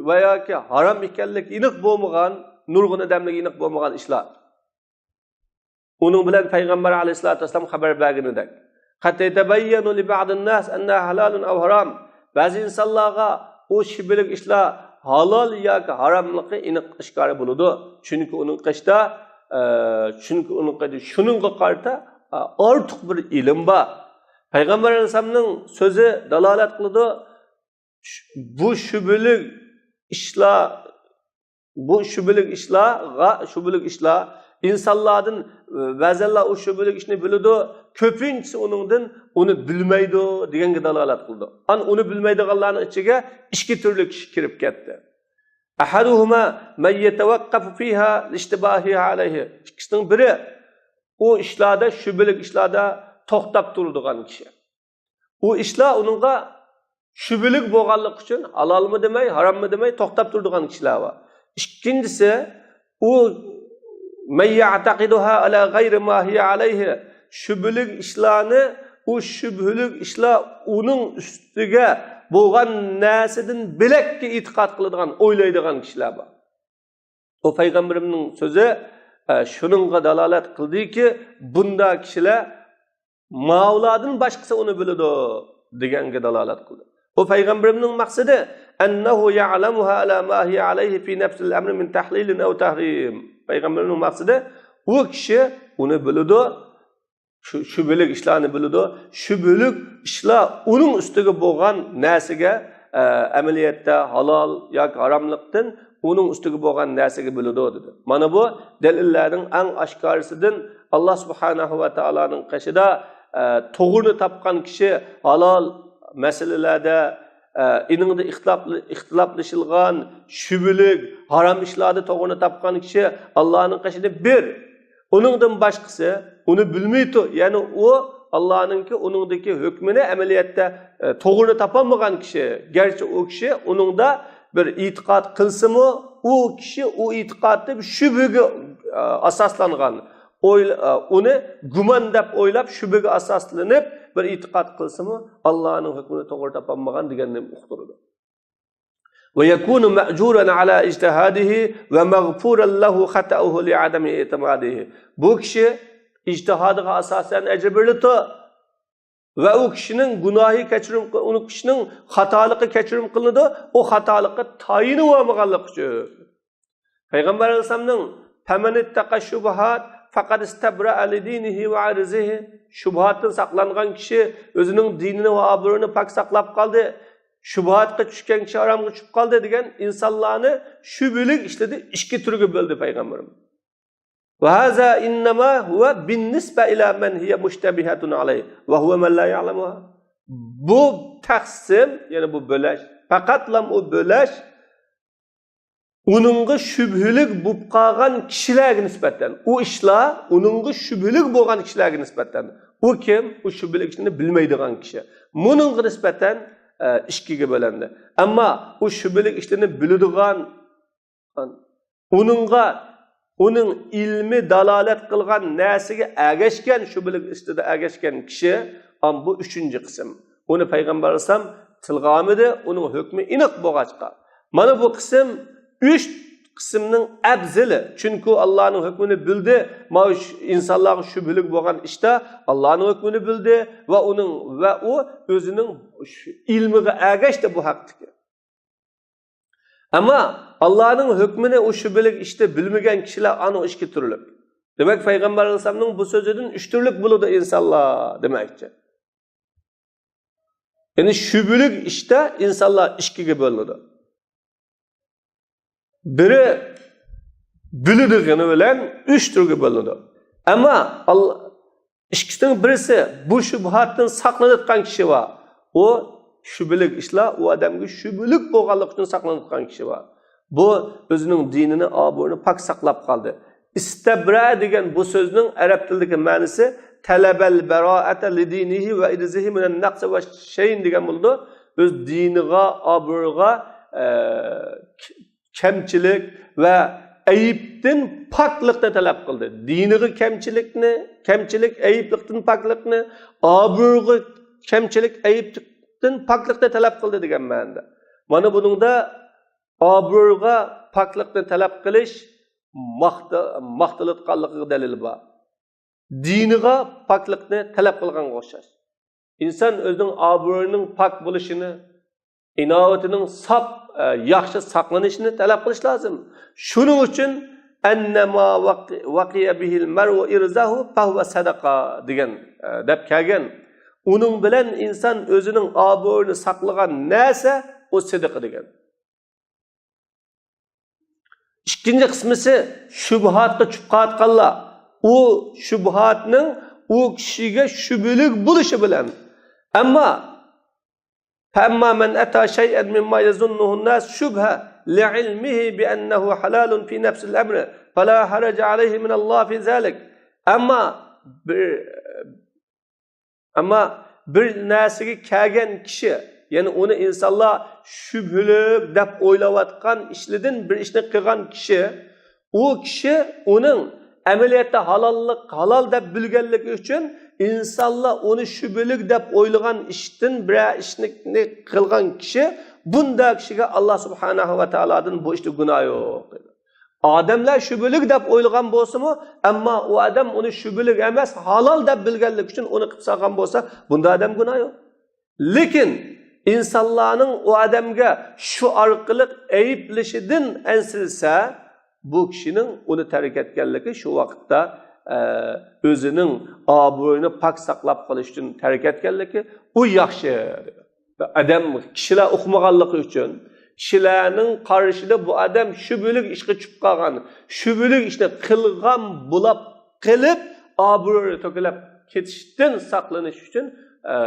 ۋە ياكى ھارام ئىكەنلىكى ئېنىق بولمىغان، نۇرغۇن ئادەملەرگە ئېنىق بولمىغان ئىشلار. ئۇنىڭ بىلەن پەيغەمبەر ئەلەيھىسسالاتۇ ۋەسسالام خەۋەر بەرگىنىدەك. قد يتبين لبعض الناس أنها حلال أو حرام. بەزى ئىنسانلارغا ئۇ شۈبھىلىك ئىشلار ھالال ياكى ھاراملىقى ئېنىق ئاشكارا بولىدۇ. چۈنكى ئۇنىڭ قېشىدا، ئە، چۈنكى ئۇنىڭ قېشىدا شۇنىڭغا قارىتا، ئە، ئارتۇق بىر ئىلىم بار. پەيغەمبەر ئەلەيھىسسالامنىڭ سۆزى دالالەت قىلىدۇ. بۇ شۈبھىلىك ئىشلار، بۇ شۈبھىلىك ئىشلارغا، شۈبھىلىك ئىشلار ئىنسانلاردىن، ئە، بەزەنلەر ئۇ شۈبھىلىك ئىشنى بىلىدۇ، كۆپىنچىسى ئۇنىڭدىن ئۇنى بىلمەيدۇ دېگەنگە دالالەت قىلىدۇ. ئانا ئۇنى بىلمەيدىغانلارنىڭ ئىچىگە ئىككى تۈرلۈك كىشى كىرىپ كەتتى. ئەھەدۇھۇما مەن يەتەۋەققەفۇ فىھا لىشتىباھىھا ئەلەيھى. ئىككىسىنىڭ بىرى ئۇ ئىشلاردا، شۈبھىلىك ئىشلاردا توختاپ تۇرىدىغان كىشى. ئۇ ئىشلار ئۇنىڭغا شۈبھىلىك بولغانلىقى ئۈچۈن ھالالمۇ دېمەي، ھاراممۇ دېمەي توختاپ تۇرىدىغان كىشىلەر بار. ئىككىنچىسى، ئۇ مەن يەتەقىدۇھا ئەلا غەيرى ما ھىيە ئەلەيھى. شۈبھىلىك ئىشلارنى، ئۇ شۈبھىلىك ئىشلار ئۇنىڭ ئۈستىگە بولغان نەرسىدىن بۆلەككە ئېتىقاد قىلىدىغان، ئويلايدىغان كىشىلەر بار. ئۇ پەيغەمبىرىمنىڭ سۆزى، ئە، شۇنىڭغا دالالەت قىلدىكى، بۇنداق كىشىلەر ماۋۇلاردىن باشقىسى ئۇنى بىلىدۇ دېگەنگە دالالەت قىلدى. بۇ پەيغەمبىرىمنىڭ مەقسىتى، ئەننەھۇ يەئلەمۇھا ئەلا ما ھىيە ئەلەيھى فى نەفسىل ئەمرى مىن تەھلىلىن ئەۋ تەھرىم. پەيغەمبىرىمنىڭ مەقسىتى، ئۇ كىشى ئۇنى بىلىدۇ، شۇ شۈبھىلىك ئىشلارنى بىلىدۇ. شۈبھىلىك ئىشلار ئۇنىڭ ئۈستىگە بولغان نەرسىگە، ئە، ئەمەلىيەتتە ھالال ياكى ھاراملىقتىن ئۇنىڭ ئۈستىگە بولغان نەرسىگە بىلىدۇ، دېدى. مانا بۇ دەلىللەرنىڭ ئەڭ ئاشكارىسىدىن، ئاللا سۇبھانەھۇ ۋە تائالانىڭ قېشىدا، ئە، توغرىنى تاپقان كىشى ھالال مەسىلىلەردە، ئە، ئېنىڭدا ئىختىلاپ-، ئىختىلاپلىشىلغان شۈبھىلىك، ھارام ئىشلاردا توغرىنى تاپقان كىشى ئاللانىڭ قېشىدا بىر. ئۇنىڭدىن باشقىسى ئۇنى بىلمەيتۇ. يەنى ئۇ ئاللانىڭكى ئۇنىڭدىكى ھۆكمىنى ئەمەلىيەتتە، ئە، توغرىنى تاپالمىغان كىشى. گەرچە ئۇ كىشى ئۇنىڭدا بىر ئېتىقاد قىلسىمۇ، ئۇ كىشى ئۇ ئېتىقادى شۈبھىگە، ئە، ئاساسلانغان. ئويلا-، ئۇنى گۇمان دەپ ئويلاپ، شۈبھىگە ئاساسلىنىپ بىر ئېتىقاد قىلسىمۇ، ئاللانىڭ ھۆكمىنى توغرا تاپالمىغان دېگەننى ئۇقتۇرىدۇ. ۋە يەكۇنۇ مەئجۇرەن ئەلا ئىجتىھادىھى ۋە مەغفۇرەن لەھۇ خەتەئۇھۇ لىئادەمى ئېتىمادىھى. بۇ كىشى ئىجتىھادىغا ئاساسەن ئەجىر بېرىلىدۇ. ۋە ئۇ كىشىنىڭ گۇناھى كەچۈرۈم، ئۇ كىشىنىڭ خاتالىقى كەچۈرۈم قىلىنىدۇ. ئۇ خاتالىققا تايىنىۋالمىغانلىقى ئۈچۈن. پەيغەمبەر ئەلەيھىسسالامنىڭ، فەمەن ئىتتەقە شۇبۇھات فەقەد ئىستەبرەئە لىدىنىھى ۋە ئىرزىھى. شۇبھاتتىن ساقلانغان كىشى ئۆزىنىڭ دىنىنى ۋە ئابرۇيىنى پاك ساقلاپ قالدى. شۇبھاتقا چۈشكەن كىشى ھارامغا چۈشۈپ قالدى دېگەن ئىنسانلارنى شۈبھىلىك ئىشلىدى ئىككى تۈرگە بۆلدى پەيغەمبىرىم. ۋە ھازا ئىننەما ھۇۋە بىننىسبە ئىلە مەن ھىيە مۇشتەبىھەتۇن ئەلەيھ ۋە ھۇۋە مەن لا يەئلەمۇھا. بۇ تەقسىم، يەنى بۇ بۆلەش، پەقەتلا ئۇ بۆلەش ئۇنىڭغا شۈبھىلىك بولۇپ قالغان كىشىلەرگە نىسبەتەن. ئۇ ئىشلار ئۇنىڭغا شۈبھىلىك بولغان كىشىلەرگە نىسبەتەن. ئۇ كىم؟ ئۇ شۈبھىلىك ئىشلارنى بىلمەيدىغان كىشى. مۇنىڭغا نىسبەتەن، ئە، ئىككىگە بۆلۈندى. ئەمما ئۇ شۈبھىلىك ئىشلارنى بىلىدىغان، ئۇنىڭغا، ئۇنىڭ ئىلمى دالالەت قىلغان نەرسىگە ئەگەشكەن، شۈبھىلىك ئىشلاردا ئەگەشكەن كىشى، ئام بۇ ئۈچىنچى قىسىم. ئۇنى پەيغەمبەر ئەلەيھىسسالام تىلغا ئالمىدى، ئۇنىڭ ھۆكمى ئېنىق بولغاچقا. مانا بۇ قىسىم ئۈچ قىسىمنىڭ ئەپزىلى. چۈنكى ئاللانىڭ ھۆكمىنى بىلدى. ماۋۇ ئىنسانلارغا شۈبھىلىك بولغان ئىشتا ئاللانىڭ ھۆكمىنى بىلدى ۋە ئۇنىڭ، ۋە ئۇ ئۆزىنىڭ ئىلمىغا ئەگەشتى بۇ ھەقتىكى. ئەمما ئاللانىڭ ھۆكمىنى ئۇ شۈبھىلىك ئىشتا بىلمىگەن كىشىلەر ئانا ئىككى تۈرلۈك. دېمەك، پەيغەمبەر ئەلەيھىسسالامنىڭ بۇ سۆزىدىن ئۈچ تۈرلۈك بولىدۇ ئىنسانلار دېمەكچى. يەنى شۈبھىلىك ئىشتا ئىنسانلار ئىككىگە بۆلۈنىدۇ. بىرى بىلىدىغىنى بىلەن ئۈچ تۈرگە بۆلۈنىدۇ. ئەمما ئال-، ئىككىسىنىڭ بىرسى بۇ شۇبھاتتىن ساقلىنىۋاتقان كىشى بار. ئۇ شۈبھىلىك ئىشلار ئۇ ئادەمگە شۈبھىلىك بولغانلىقى ئۈچۈن ساقلىنىۋاتقان كىشى بار. بۇ ئۆزىنىڭ دىنىنى، ئابرۇيىنى پاك ساقلاپ قالدى. ئىستەبرە دېگەن بۇ سۆزنىڭ ئەرەب تىلىدىكى مەنىسى تەلەبەل بەرائەتە لىدىنىھى ۋە ئىرزىھى مىنەن نەقسى ۋە شەين دېگەن بولىدۇ. ئۆز دىنىغا، ئابرۇيىغا، ئە، كەمچىلىك ۋە ئەيىبتىن پاكلىقنى تەلەپ قىلدى. دىنىغا كەمچىلىكنى، كەمچىلىك، ئەيىبلىكتىن پاكلىقنى، ئابرۇيغا كەمچىلىك، ئەيىبلىكتىن پاكلىقنى تەلەپ قىلدى دېگەن مەنىدە. مانا بۇنىڭدا ئابرۇيغا پاكلىقنى تەلەپ قىلىش ماختا-، ماختىلىۋاتقانلىقىغا دەلىل بار. دىنىغا پاكلىقنى تەلەپ قىلغانغا ئوخشاش. ئىنسان ئۆزىنىڭ ئابرۇيىنىڭ پاك بولۇشىنى، ئىناۋىتىنىڭ ساپ، ئە، ياخشى ساقلىنىشىنى تەلەپ قىلىش لازىم. شۇنىڭ ئۈچۈن، ئەننەما ۋەقىيە بىھىل مەرئۇ ئىرزاھۇ فەھۇۋە سەدەقە دېگەن، ئە، دەپ كەلگەن. ئۇنىڭ بىلەن ئىنسان ئۆزىنىڭ ئابرۇيىنى ساقلىغان نەرسە، ئۇ سەدىقە دېگەن. ئىككىنچى قىسمىسى شۇبھاتقا چۈشۈپ قالغانلار. ئۇ شۇبھاتنىڭ ئۇ كىشىگە شۈبھىلىك بولۇشى بىلەن. ئەمما فأما من أتى شيئا مما يظنه الناس شبهة لعلمه بأنه حلال في نفس الأمر فلا حرج عليه من الله في ذلك. ئەمما بىر ئەمما بىر نەرسىگە كەلگەن كىشى، يەنى ئۇنى ئىنسانلار شۈبھىلىك دەپ ئويلاۋاتقان ئىشلىدىن بىر ئىشنى قىلغان كىشى، ئۇ كىشى ئۇنىڭ ئەمەلىيەتتە ھالاللىق، ھالال دەپ بىلگەنلىكى ئۈچۈن ئىنسانلار ئۇنى شۈبھىلىك دەپ ئويلىغان ئىشتىن بىرەر ئىشنى قىلغان كىشى، بۇنداق كىشىگە ئاللا سۇبھانەھۇ ۋە تائالادىن بۇ ئىشتا گۇناھ يوق، دېدى. ئادەملەر شۈبھىلىك دەپ ئويلىغان بولسىمۇ، ئەمما ئۇ ئادەم ئۇنى شۈبھىلىك ئەمەس، ھالال دەپ بىلگەنلىكى ئۈچۈن ئۇنى قىلىپ سالغان بولسا، بۇندا ئادەم گۇناھ يوق. لېكىن ئىنسانلارنىڭ ئۇ ئادەمگە شۇ ئارقىلىق ئەيىبلىشىدىن ئەنسىرىسە، بۇ كىشىنىڭ ئۇنى تەرك ئەتكەنلىكى شۇ ۋاقىتتا، ئە، ئۆزىنىڭ ئابرۇيىنى پاك ساقلاپ قېلىش ئۈچۈن تەرك ئەتكەنلىكى، ئۇ ياخشى. ئادەم، كىشىلەر ئۇقمىغانلىقى ئۈچۈن، كىشىلەرنىڭ قارىشىدا بۇ ئادەم شۈبھىلىك ئىشقا چۈشۈپ قالغان، شۈبھىلىك ئىشنى قىلغان بولاپ قېلىپ، ئابرۇيى تۆكۈلۈپ كېتىشتىن ساقلىنىش ئۈچۈن، ئە،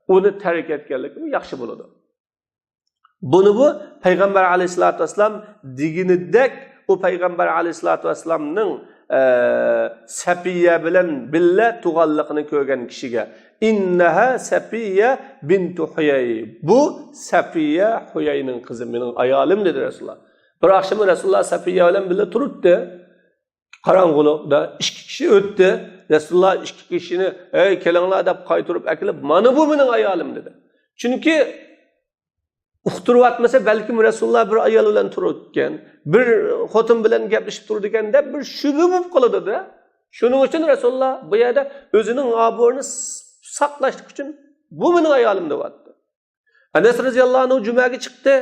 ئۇنى تەرك ئەتكەنلىكى ياخشى بولىدۇ. بۇنى بۇ پەيغەمبەر ئەلەيھىسسالاتۇ ۋەسسالام دېگىنىدەك، ئۇ پەيغەمبەر ئەلەيھىسسالاتۇ ۋەسسالامنىڭ، ئە، سەپىيە بىلەن بىللە تۇغانلىقىنى كۆرگەن كىشىگە، «ئىننەھا سەپىيە بىنتۇ ھۇيەي. بۇ سەپىيە ھۇيەينىڭ قىزى، مېنىڭ ئايالىم» دېدى رەسۇلۇللا. بىر ئاخشىمى رەسۇلۇللا سەپىيە بىلەن بىللە تۇرۇپتۇ. قاراڭغۇلۇقتا ئىككى كىشى ئۆتتى. رەسۇلۇللا ئىككى كىشىنى، «ھەي، كېلىڭلار» دەپ قايتۇرۇپ ئەكېلىپ، «مانا بۇ مېنىڭ ئايالىم» دېدى. چۈنكى ئۇقتۇرۇۋاتمىسا، بەلكىم رەسۇلۇللا بىر ئايال بىلەن تۇرۇپتىكەن، بىر خوتۇن بىلەن گەپلىشىپ تۇرىدىكەن دەپ بىر شۈبھە بولۇپ قالىدۇ-دە. شۇنىڭ ئۈچۈن رەسۇلۇللا بۇ يەردە ئۆزىنىڭ ئابرۇيىنى س-، ساقلاشلىق ئۈچۈن، «بۇ مېنىڭ ئايالىم» دەۋاتىدۇ. ئەنەس رەزىياللاھۇ ئەنھۇ جۈمەگە چىقتى.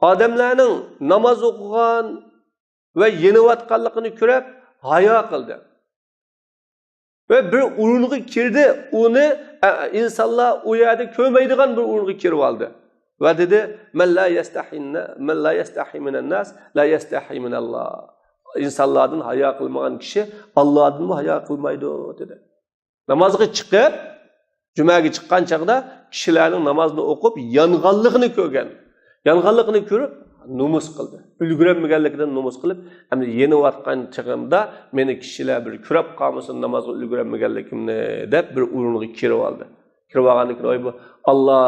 ئادەملەرنىڭ ناماز ئوقۇغان ۋە يېنىۋاتقانلىقىنى كۆرۈپ ھايا قىلدى. ۋە بىر ئورۇنغا كىردى، ئۇنى، ئە، ئىنسانلار ئۇ يەردە كۆرمەيدىغان بىر ئورۇنغا كىرىۋالدى. ۋە دېدى، «مەن لا يەستەھى، مەن لا يەستەھى مىنەن ناس، لا يەستەھى مىنەللا.» ئىنسانلاردىن ھايا قىلمىغان كىشى ئاللادىنمۇ ھايا قىلمايدۇ، دېدى. نامازغا چىقىپ، جۈمەگە چىققان چاغدا كىشىلەرنىڭ نامازنى ئوقۇپ يانغانلىقىنى كۆرگەن. يانغانلىقىنى كۆرۈپ، نومۇس قىلدى. ئۈلگۈرەلمىگەنلىكىدىن نومۇس قىلىپ، ئەمدى يېنىۋاتقان چېغىمدا مېنى كىشىلەر بىر كۆرۈپ قالمىسۇن، نامازغا ئۈلگۈرەلمىگەنلىكىمنى، دەپ بىر ئورۇنغا كىرىۋالدى. كىرىۋالغاندىن كېيىن، «ۋاي، بۇ ئاللا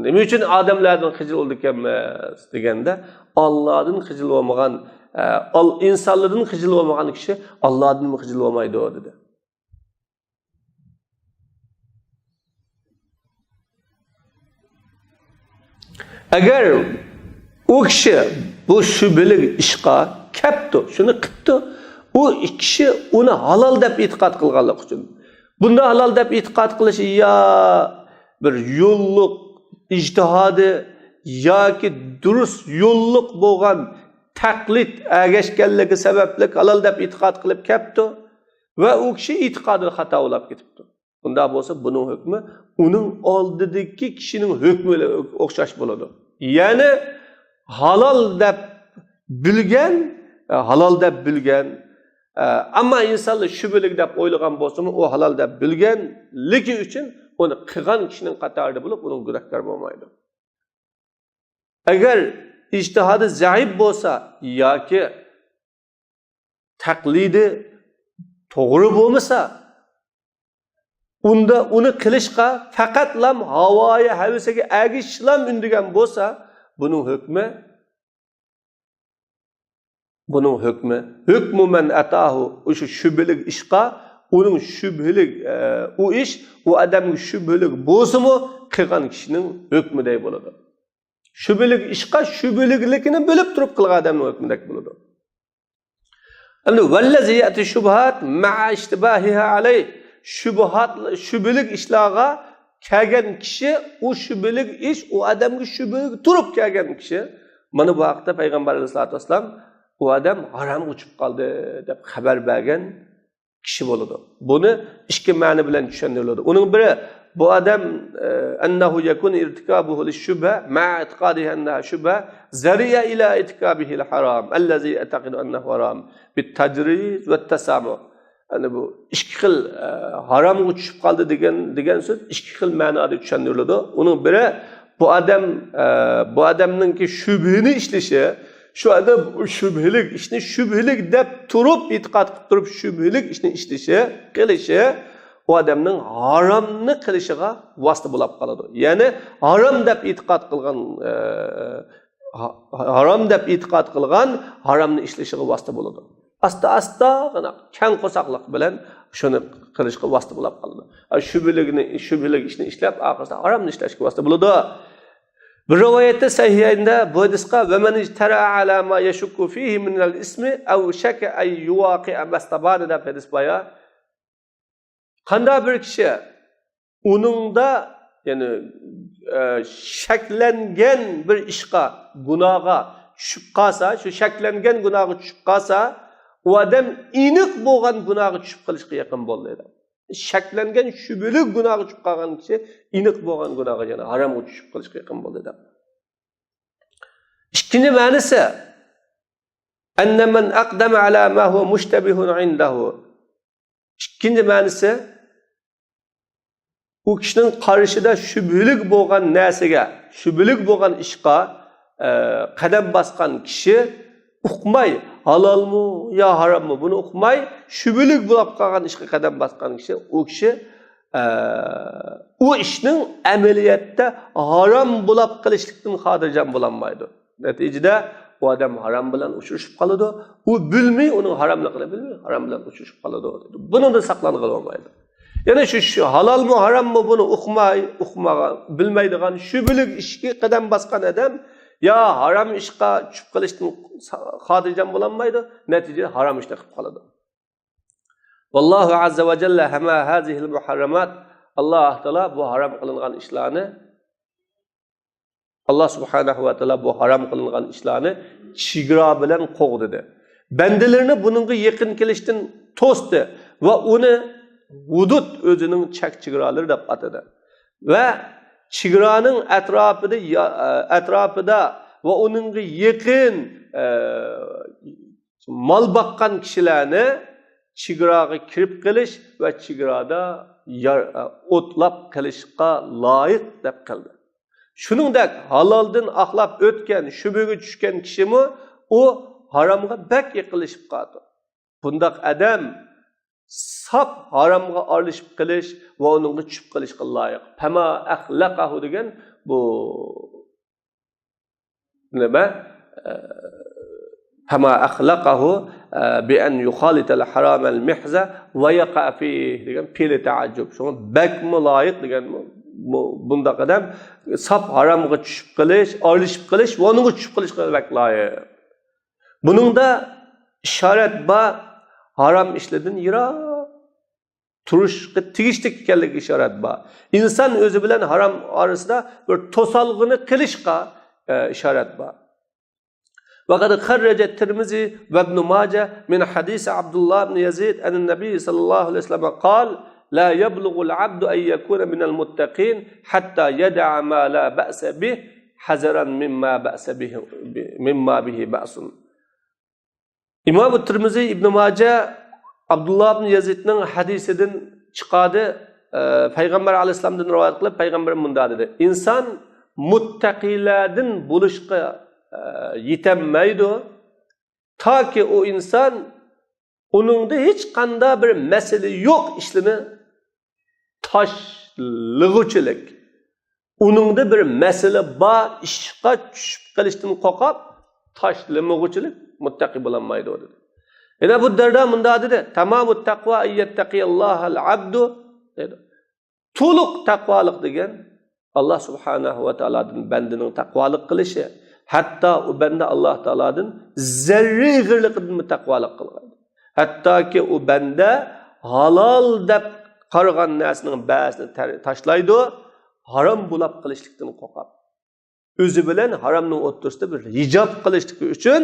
نېمە ئۈچۈن ئادەملەردىن خىجىل بولىدىكەنمىز؟» دېگەندە، «ئاللادىن خىجىل بولمىغان، ئە، ئال-، ئىنسانلاردىن خىجىل بولمىغان كىشى ئاللادىنمۇ خىجىل بولمايدۇ» دېدى. ئەگەر ئۇ كىشى بۇ شۈبھىلىك ئىشقا كەپتۇ، شۇنى قىپتۇ، ئۇ كىشى ئۇنى ھالال دەپ ئېتىقاد قىلغانلىقى ئۈچۈن. بۇنى ھالال دەپ ئېتىقاد قىلىشى يا بىر يوللۇق ئىجتىھادى ياكى دۇرۇس يوللۇق بولغان تەقلىد ئەگەشكەنلىكى سەۋەبلىك ھالال دەپ ئېتىقاد قىلىپ كەپتۇ ۋە ئۇ كىشى ئېتىقادىدا خاتا بولاپ كېتىپتۇ. بۇنداق بولسا، بۇنىڭ ھۆكمى ئۇنىڭ ئالدىدىكى كىشىنىڭ ھۆكمى بىلەن ئوخشاش بولىدۇ. يەنى ھالال دەپ بىلگەن، ھالال دەپ بىلگەن، ئەمما ئىنسانلار شۈبھىلىك دەپ ئويلىغان بولسىمۇ، ئۇ ھالال دەپ بىلگەنلىكى ئۈچۈن ئۇنى قىلغان كىشىنىڭ قاتارىدا بولۇپ، ئۇنىڭ گۇناھكار بولمايدۇ. ئەگەر ئىجتىھادى زەئىپ بولسا ياكى تەقلىدى توغرا بولمىسا، ئۇندا ئۇنى قىلىشقا پەقەتلام ھاۋايى ھەۋىسىگە ئەگىشىشلام ئۈندىگەن بولسا، بۇنىڭ ھۆكمى، بۇنىڭ ھۆكمى، ھۆكمۇ مەن ئەتاھۇ، ئۇشۇ شۈبھىلىك ئىشقا، ئۇنىڭ شۈبھىلىك، ئە، ئۇ ئىش، ئۇ ئادەمگە شۈبھىلىك بولسىمۇ، قىلغان كىشىنىڭ ھۆكمىدەك بولىدۇ. شۈبھىلىك ئىشقا شۈبھىلىكلىكىنى بىلىپ تۇرۇپ قىلغان ئادەمنىڭ ھۆكمىدەك بولىدۇ. ئەمدى ۋەللەزى يەتى شۇبھات مەئە ئىشتىباھىھا ئەلەي. شۇبھات، شۈبھىلىك ئىشلارغا كەلگەن كىشى، ئۇ شۈبھىلىك ئىش، ئۇ ئادەمگە شۈبھىلىك تۇرۇپ كەلگەن كىشى. مانا بۇ ھەقتە پەيغەمبەر ئەلەيھىسسالاتۇ ۋەسسالام، ئۇ ئادەم ھارامغا چۈشۈپ قالدى، دەپ خەۋەر بەرگەن كىشى بولىدۇ. بۇنى ئىككى مەنە بىلەن چۈشەندۈرۈلىدۇ. ئۇنىڭ بىرى، بۇ ئادەم، ئە، أنه يكون ارتكابه للشبهة مع اعتقاده أنها شبهة ذريعة إلى ارتكابه الحرام الذي يعتقد أنه حرام بالتجريد والتسامح. يەنى بۇ ئىككى خىل، ئە، ھارامغا چۈشۈپ قالدى دېگەن، دېگەن سۆز ئىككى خىل مەنادا چۈشەندۈرۈلىدۇ. ئۇنىڭ بىرى، بۇ ئادەم، ئە، بۇ ئادەمنىڭكى شۈبھىنى ئىشلىشى، شۇ ئادەم شۈبھىلىك ئىشنى شۈبھىلىك دەپ تۇرۇپ، ئېتىقاد قىلىپ تۇرۇپ، شۈبھىلىك ئىشنى ئىشلىشى، قىلىشى، ئۇ ئادەمنىڭ ھارامنى قىلىشىغا ۋاسىتە بولاپ قالىدۇ. يەنى ھارام دەپ ئېتىقاد قىلغان، ئە، ھا-، ھارام دەپ ئېتىقاد قىلغان ھارامنى ئىشلىشىغا ۋاسىتە بولىدۇ. ئاستا-ئاستاغىنا كەڭ قورساقلىق بىلەن شۇنى قىلىشقا ۋاسىتە بولاپ قالىدۇ. ئا، شۈبھىلىكنى، شۈبھىلىك ئىشنى ئىشلەپ، ئاخىرسىدا ھارامنى ئىشلەشكە ۋاسىتە بولىدۇ. بىر رىۋايەتتە سەھىھەيندە بۇ ھەدىسقە، ومن اجترأ على ما يشك فيه من الإثم أوشك أن يوقع ما استبان دەپ ھەدىس بار يا. قانداق بىر كىشى ئۇنىڭدا، يەنى، ئە، شەكلەنگەن بىر ئىشقا، گۇناھقا چۈشۈپ قالسا، شۇ شەكلەنگەن گۇناھقا چۈشۈپ قالسا، ئۇ ئادەم ئېنىق بولغان گۇناھقا چۈشۈپ قېلىشقا يېقىن بولدى دەپ. شەكلەنگەن شۈبھىلىك گۇناھقا چۈشۈپ قالغان كىشى ئېنىق بولغان گۇناھقا، يەنى ھارامغا چۈشۈپ قېلىشقا يېقىن بولدى دەپ. ئىككىنچى مەنىسى، أن من أقدم على ما هو مشتبه عنده. ئىككىنچى مەنىسى، ئۇ كىشىنىڭ قارىشىدا شۈبھىلىك بولغان نەرسىگە، شۈبھىلىك بولغان ئىشقا، ئە، قەدەم باسقان كىشى ئۇقماي، ھالالمۇ يا ھاراممۇ، بۇنى ئۇقماي، شۈبھىلىك بولاپ قالغان ئىشقا قەدەم باسقان كىشى، ئۇ كىشى، ئە، ئۇ ئىشنىڭ ئەمەلىيەتتە ھارام بولاپ قېلىشلىقتىن خاتىرجەم بولالمايدۇ. نەتىجىدە ئۇ ئادەم ھارام بىلەن ئۇچرىشىپ قالىدۇ. ئۇ بىلمەي، ئۇنىڭ ھاراملىقىنى بىلمەي، ھارام بىلەن ئۇچرىشىپ قالىدۇ. بۇنىڭدىن ساقلانغىلى بولمايدۇ. يەنى شۇ، شۇ ھالالمۇ، ھاراممۇ، بۇنى ئۇقماي، ئۇقمىغان، بىلمەيدىغان شۈبھىلىك ئىشكە قەدەم باسقان ئادەم يا ھارام ئىشقا چۈشۈپ قېلىشتىن خاتىرجەم بولالمايدۇ، نەتىجىدە ھارام ئىشنى قىلىپ قالىدۇ. والله عز وجل حمى هذه المحرمات. ئاللاھ تائالا بۇ ھارام قىلىنغان ئىشلارنى، ئاللاھ سۇبھانەھۇ ۋە تائالا بۇ ھارام قىلىنغان ئىشلارنى چېگرا بىلەن قوغدىدى. بەندىلىرىنى بۇنىڭغا يېقىن كېلىشتىن توستى ۋە ئۇنى ھۇدۇد، ئۆزىنىڭ چەك چېگرالىرى دەپ ئاتىدى. ۋە چېگرانىڭ ئەتراپىدا، ئەتراپىدا ۋە ئۇنىڭغا يېقىن، ئە، مال باققان كىشىلەرنى چېگراغا كىرىپ قېلىش ۋە چېگرادا يار-، ئوتلاپ قېلىشقا لايىق دەپ قىلدى. شۇنىڭدەك ھالالدىن ئاقلاپ ئۆتكەن، شۈبھىگە چۈشكەن كىشىمۇ ئۇ ھارامغا بەك يېقىنلىشىپ قالىدۇ. بۇنداق ئادەم ساپ ھارامغا ئارىلىشىپ قېلىش ۋە ئۇنىڭغا چۈشۈپ قېلىشقا لايىق. پەما ئەخلەقەھۇ دېگەن بۇ نېمە؟ ئە، پەما ئەخلەقەھۇ، ئە، بىئەن يۇخالىتەل ھارامەل مىھزە ۋە يەقەئە فىھ دېگەن پېئىلى تەئەججۇب. شۇڭا بەكمۇ لايىق دېگەن بۇ، بۇنداق ئادەم ساپ ھارامغا چۈشۈپ قېلىش، ئارىلىشىپ قېلىش ۋە ئۇنىڭغا چۈشۈپ قېلىشقا بەك لايىق. بۇنىڭدا ئىشارەت بار، ھارام ئىشلاردىن يىراق تۇرۇشقا تېگىشلىك ئىكەنلىكىگە ئىشارەت بار. ئىنسان ئۆزى بىلەن ھارام ئارىسىدا بىر توسالغۇنى قىلىشقا، ئە، ئىشارەت بار. وقد خرج الترمذي وابن ماجه من حديث عبد الله بن يزيد أن النبي صلى الله عليه وسلم قال: لا يبلغ العبد أن يكون من المتقين حتى يدع ما لا بأس به حذرا مما بأس به، مما به بأس. ئىمام تىرمىزى، ئىبن ماجە ئابدۇللا ئىبن يەزىدنىڭ ھەدىسىدىن چىقاردى، ئە، پەيغەمبەر ئەلەيھىسسالامدىن رىۋايەت قىلىپ، پەيغەمبەر مۇنداق دېدى: ئىنسان مۇتتەقىيلەردىن بولۇشقا، ئە، يېتەلمەيدۇ، تاكى ئۇ ئىنسان ئۇنىڭدا ھېچقانداق بىر مەسىلە يوق ئىشلىرىنى تاشلىغۇچىلىك، ئۇنىڭدا بىر مەسىلە بار ئىشقا چۈشۈپ قېلىشتىن قورقۇپ تاشلىمىغۇچىلىك مۇتتەقى بولالمايدۇ، دېدى. يەنە ئەبۇ دەردا مۇنداق دېدى: تامامۇت تەقۋا ئەن يەتتەقىيەللاھەل ئەبدۇ، دېدى. تولۇق تەقۋالىق دېگەن ئاللا سۇبھانەھۇ ۋە تائالادىن بەندىنىڭ تەقۋالىق قىلىشى، ھەتتا ئۇ بەندە ئاللا تائالادىن زەررە ئېغىرلىقىدىنمۇ تەقۋالىق قىلغان. ھەتتاكى ئۇ بەندە ھالال دەپ قارىغان نەرسىنىڭ بەزىسىنى تەر-، تاشلايدۇ، ھارام بولاپ قېلىشلىقتىن قورقۇپ. ئۆزى بىلەن ھارامنىڭ ئوتتۇرىسىدا بىر ھىجاب قىلىشلىقى ئۈچۈن،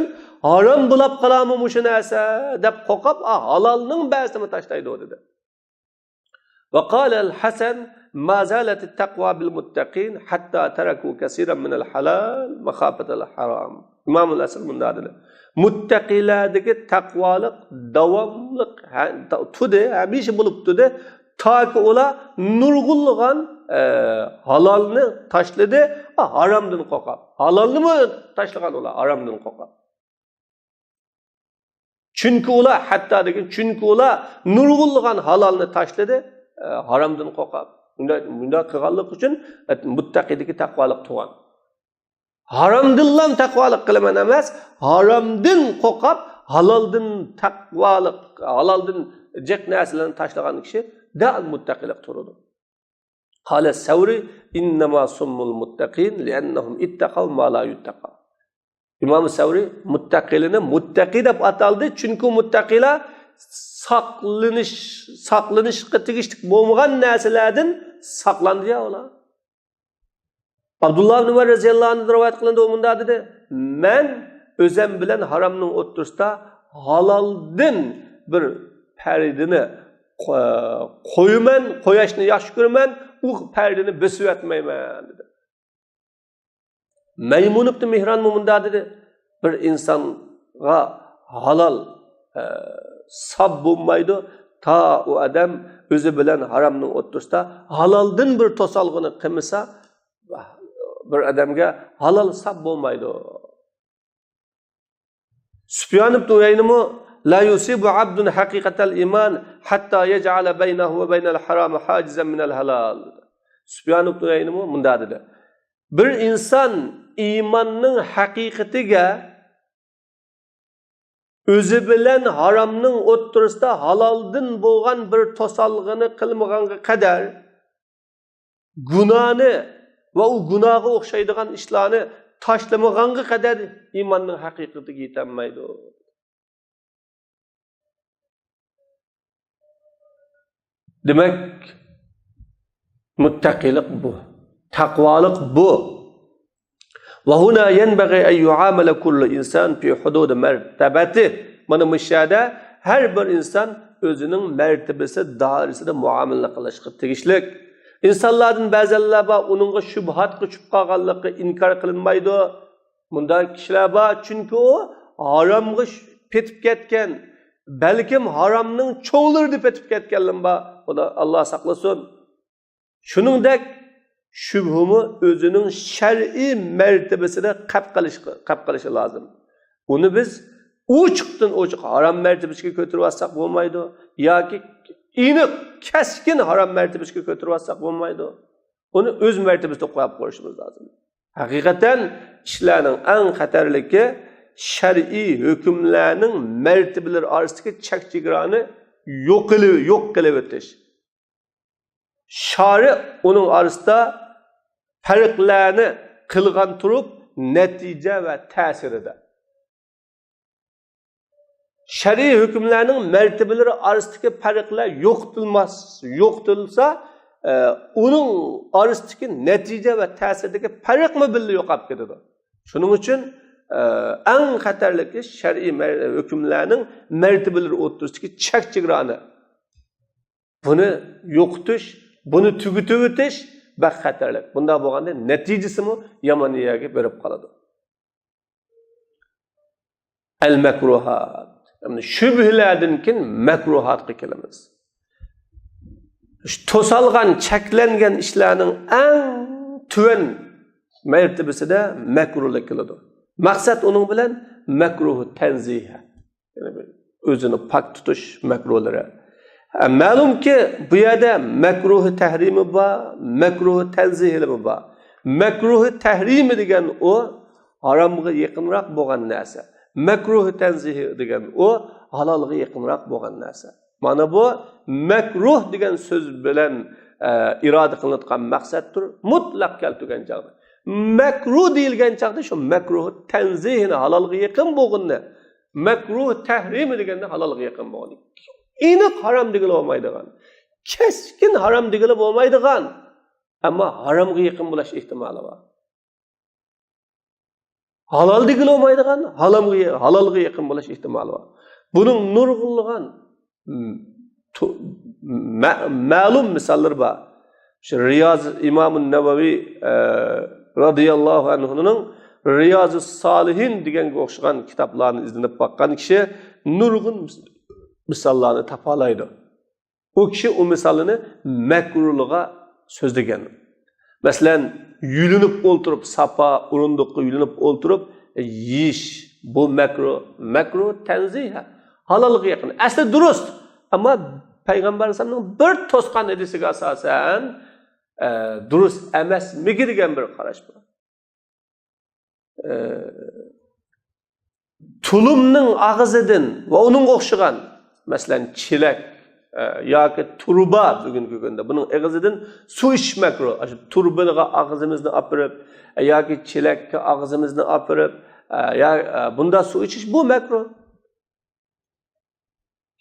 ھارام بولاپ قالارمۇ مۇشۇ نەرسە دەپ قورقۇپ، ئا، ھالالنىڭ بەزىسىنى تاشلايدۇ، دېدى. وقال الحسن: ما زالت التقوى بالمتقين حتى تركوا كثيرا من الحلال مخافة الحرام. ئىمام ھەسەن مۇنداق دېدى: مۇتتەقىلەردىكى تەقۋالىق داۋاملىق ھە-، تا-، تۇردى، ھەمىشە بولۇپ تۇردى. تاكى ئۇلار نۇرغۇنلىغان، ئە، ھالالنى تاشلىدى، ھارامدىن قورقۇپ. ھالالنىمۇ تاشلىغان ئۇلار، ھارامدىن قورقۇپ. چۈنكى ئۇلار، ھەتتا دېگەن، چۈنكى ئۇلار نۇرغۇنلىغان ھالالنى تاشلىدى، ئە، ھارامدىن قورقۇپ. مۇنداق، مۇنداق قىلغانلىقى ئۈچۈن، ئە، مۇتتەقىدىكى تەقۋالىق تۇغان. ھارامدىنلا تەقۋالىق قىلىمەن ئەمەس، ھارامدىن قورقۇپ، ھالالدىن تەقۋالىق، ھالالدىن جىق نەرسىلەرنى تاشلىغان كىشى دائىم مۇتتەقىلىق تۇرىدۇ. قال الثوري: إنما سموا المتقين لأنهم اتقوا ما لا يتقى. ئىمام سەۋرى مۇتتەقىلىنى مۇتتەقى دەپ ئاتالدى، چۈنكى مۇتتەقىلار ساقلىنىش، ساقلىنىشقا تېگىشلىك بولمىغان نەرسىلەردىن ساقلاندى يا ئۇلار. ئابدۇللا ئىبن ئۆمەر رەزىياللاھۇ ئەنھۇدىن رىۋايەت قىلىندى، ئۇ مۇنداق دېدى: مەن ئۆزەم بىلەن ھارامنىڭ ئوتتۇرىسىدا ھالالدىن بىر پەردىنى قو-، قويىمەن، قۇياشنى ياخشى كۆرىمەن، ئۇ پەردىنى بېسىۋەتمەيمەن، دېدى. مەيمۇن ئىبن مىھرانمۇ مۇنداق دېدى: بىر ئىنسانغا ھالال، ئە، ساپ بولمايدۇ، تا ئۇ ئادەم ئۆزى بىلەن ھارامنىڭ ئوتتۇرىسىدا ھالالدىن بىر توسالغۇنى قىلمىسا، بىر ئادەمگە ھالال ساپ بولمايدۇ. سۇپيان ئىبن ئۇيەينىمۇ: لا يصيب عبد حقيقة الإيمان حتى يجعل بينه وبين الحرام حاجزا من الحلال. سۇپيان ئىبن ئۇيەينىمۇ مۇنداق دېدى: بىر ئىنسان ئىماننىڭ ھەقىقىتىگە ئۆزى بىلەن ھارامنىڭ ئوتتۇرىسىدا ھالالدىن بولغان بىر توسالغۇنى قىلمىغانغا قەدەر، گۇناھنى ۋە ئۇ گۇناھقا ئوخشايدىغان ئىشلارنى تاشلىمىغانغا قەدەر ئىماننىڭ ھەقىقىتىگە يېتەلمەيدۇ. دېمەك، مۇتتەقىلىق بۇ، تەقۋالىق بۇ. وهنا ينبغي أن يعامل كل إنسان في حدود مرتبته. مانا مۇشۇ يەردە ھەر بىر ئىنسان ئۆزىنىڭ مەرتىبىسى دائىرىسىدە مۇئامىلە قىلىشقا تېگىشلىك. ئىنسانلاردىن بەزەنلەر بار، ئۇنىڭغا شۇبھاتقا چۈشۈپ قالغانلىقى ئىنكار قىلىنمايدۇ. مۇنداق كىشىلەر بار، چۈنكى ئۇ ھارامغا پېتىپ كەتكەن، بەلكىم ھارامنىڭ چوڭلىرىدا پېتىپ كەتكەنلەر بار. ئۇلار، ئاللا ساقلىسۇن. شۇنىڭدەك شۈبھىمۇ ئۆزىنىڭ شەرئىي مەرتىۋىسىدە قەپ قىلىش، قەپ قىلىشى لازىم. ئۇنى بىز ئوچۇقتىن ئوچۇق ھارام مەرتىۋىسىگە كۆتۈرۈۋاتساق بولمايدۇ، ياكى ئېنىق، كەسكىن ھارام مەرتىۋىسىگە كۆتۈرۈۋاتساق بولمايدۇ. ئۇنى ئۆز مەرتىۋىسىدە قويۇپ قويۇشىمىز لازىم. ھەقىقەتەن ئىشلارنىڭ ئەڭ خەتەرلىكى شەرئىي ھۆكۈملەرنىڭ مەرتىۋىلىرى ئارىسىدىكى چەك چېگرانى يوق قىلىۋ-، يوق قىلىۋېتىش. شارىئ ئۇنىڭ ئارىسىدا پەرقلەرنى قىلغان تۇرۇپ، نەتىجە ۋە تەسىرىدە. شەرئىي ھۆكۈملەرنىڭ مەرتىۋىلىرى ئارىسىدىكى پەرقلەر يوقىتىلماس، يوقىتىلسا، ئە، ئۇنىڭ ئارىسىدىكى نەتىجە ۋە تەسىردىكى پەرقمۇ بىللە يوقاپ كېتىدۇ. شۇنىڭ ئۈچۈن، ئە، ئەڭ خەتەرلىكى شەرئىي مەر-، ھۆكۈملەرنىڭ مەرتىۋىلىرى ئوتتۇرىسىدىكى چەك چېگرانى. بۇنى يوقىتىش، بۇنى تۈگىتىۋېتىش بەك خەتەرلىك. بۇنداق بولغاندا نەتىجىسىمۇ يامان يەرگە بېرىپ قالىدۇ. ئەل مەكرۇھات. يەنى شۈبھىلەردىن كېيىن مەكرۇھاتقا كېلىمىز. شۇ توسالغان، چەكلەنگەن ئىشلارنىڭ ئەڭ تۆۋەن مەرتىۋىسىدە مەكرۇھلۇق كېلىدۇ. مەقسەت ئۇنىڭ بىلەن مەكرۇھ تەنزىھ. يەنى بىر ئۆزىنى پاك تۇتۇش مەكرۇھلىرى. ھە، مەلۇمكى، بۇ يەردە مەكرۇھ تەھرىمى بار، مەكرۇھ تەنزىھىمۇ بار. مەكرۇھ تەھرىمى دېگەن ئۇ ھارامغا يېقىنراق بولغان نەرسە. مەكرۇھ تەنزىھى دېگەن ئۇ ھالالغا يېقىنراق بولغان نەرسە. مانا بۇ مەكرۇھ دېگەن سۆز بىلەن، ئە، ئىرادە قىلىنىدىغان مەقسەتتۇر، مۇتلەق كەلتۈرگەن چاغدا. مەكرۇھ دېيىلگەن چاغدا شۇ مەكرۇھ تەنزىھىنى، ھالالغا يېقىن بولغىنىنى، مەكرۇھ تەھرىمى دېگەندە ھالالغا يېقىن بولغان. ئېنىق ھارام دېگىلى بولمايدىغان، كەسكىن ھارام دېگىلى بولمايدىغان، ئەمما ھارامغا يېقىن بولۇش ئېھتىمالى بار. ھالال دېگىلى بولمايدىغان، ھالامغا، ھالالغا يېقىن بولۇش ئېھتىمالى بار. بۇنىڭ نۇرغۇنلىغان، م، تو-، مە-، مەلۇم مىساللىرى بار. شۇ رىياز، ئىمام نەۋەۋى، ئە، رازىياللاھۇ ئەنھۇنىڭ رىيازۇس سالىھىن دېگەنگە ئوخشىغان كىتابلارنى ئىزدىنىپ باققان كىشى نۇرغۇن مىساللارنى تاپالايدۇ. ئۇ كىشى ئۇ مىسالنى مەكرۇلىغا سۆزلىگەن. مەسىلەن، يۆلىنىپ ئولتۇرۇپ، ساپا ئورۇندۇققا يۆلىنىپ ئولتۇرۇپ يېيىش، بۇ مەكرۇ، مەكرۇ تەنزىھ، ھالالغا يېقىن. ئەسلى دۇرۇس، ئەمما پەيغەمبەر ئەلەيھىسسالامنىڭ بىر توسقان ھەدىسىگە ئاساسەن، ئە، دۇرۇس ئەمەسمىكى دېگەن بىر قاراش بار. ئە، تۇلۇمنىڭ ئاغزىدىن ۋە ئۇنىڭغا ئوخشىغان، مەسىلەن، چېلەك، ئە، ياكى تۇرۇبا، بۈگۈنكى كۈندە بۇنىڭ ئېغىزىدىن سۇ ئىچىش مەكرۇ. ئاشۇ تۇرۇبىغا ئاغزىمىزنى ئاپىرىپ، ئە، ياكى چېلەككە ئاغزىمىزنى ئاپىرىپ، ئە، يا، ئە، بۇندا سۇ ئىچىش، بۇ مەكرۇ.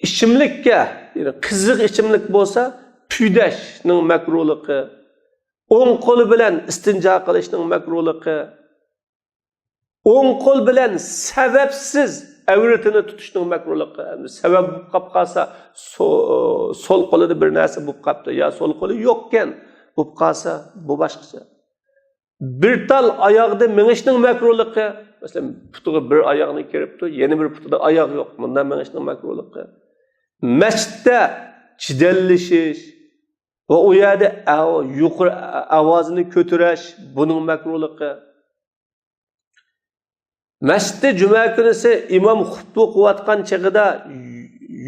ئىچىملىككە، يەنى قىزىق ئىچىملىك بولسا، پۈۋدەشنىڭ مەكرۇلۇقى، ئوڭ قول بىلەن ئىستىنجا قىلىشنىڭ مەكرۇلۇقى، ئوڭ قول بىلەن سەۋەبسىز ئەۋرىتىنى تۇتۇشنىڭ مەكرۇلۇقى. ئەمدى سەۋەب بولۇپ قاپ قالسا، سو-، سول قولىدا بىر نەرسە بولۇپ قاپتۇ، يا سول قولى يوقكەن بولۇپ قالسا، بۇ باشقىچە. بىر تال ئاياغدا مېڭىشنىڭ مەكرۇلۇقى. مەسىلەن، پۇتىغا بىر ئاياغنى كىرىپتۇ، يەنە بىر پۇتىدا ئاياغ يوق. مۇنداق مېڭىشنىڭ مەكرۇلۇقى. مەسچىتتە جېدەللىشىش ۋە ئۇ يەردە ئاۋ-، يۇقىرى ئاۋازىنى كۆتۈرۈش، بۇنىڭ مەكرۇلۇقى. مەسچىتتە جۈمە كۈنىسى ئىمام خۇتبە ئوقۇۋاتقان چېغىدا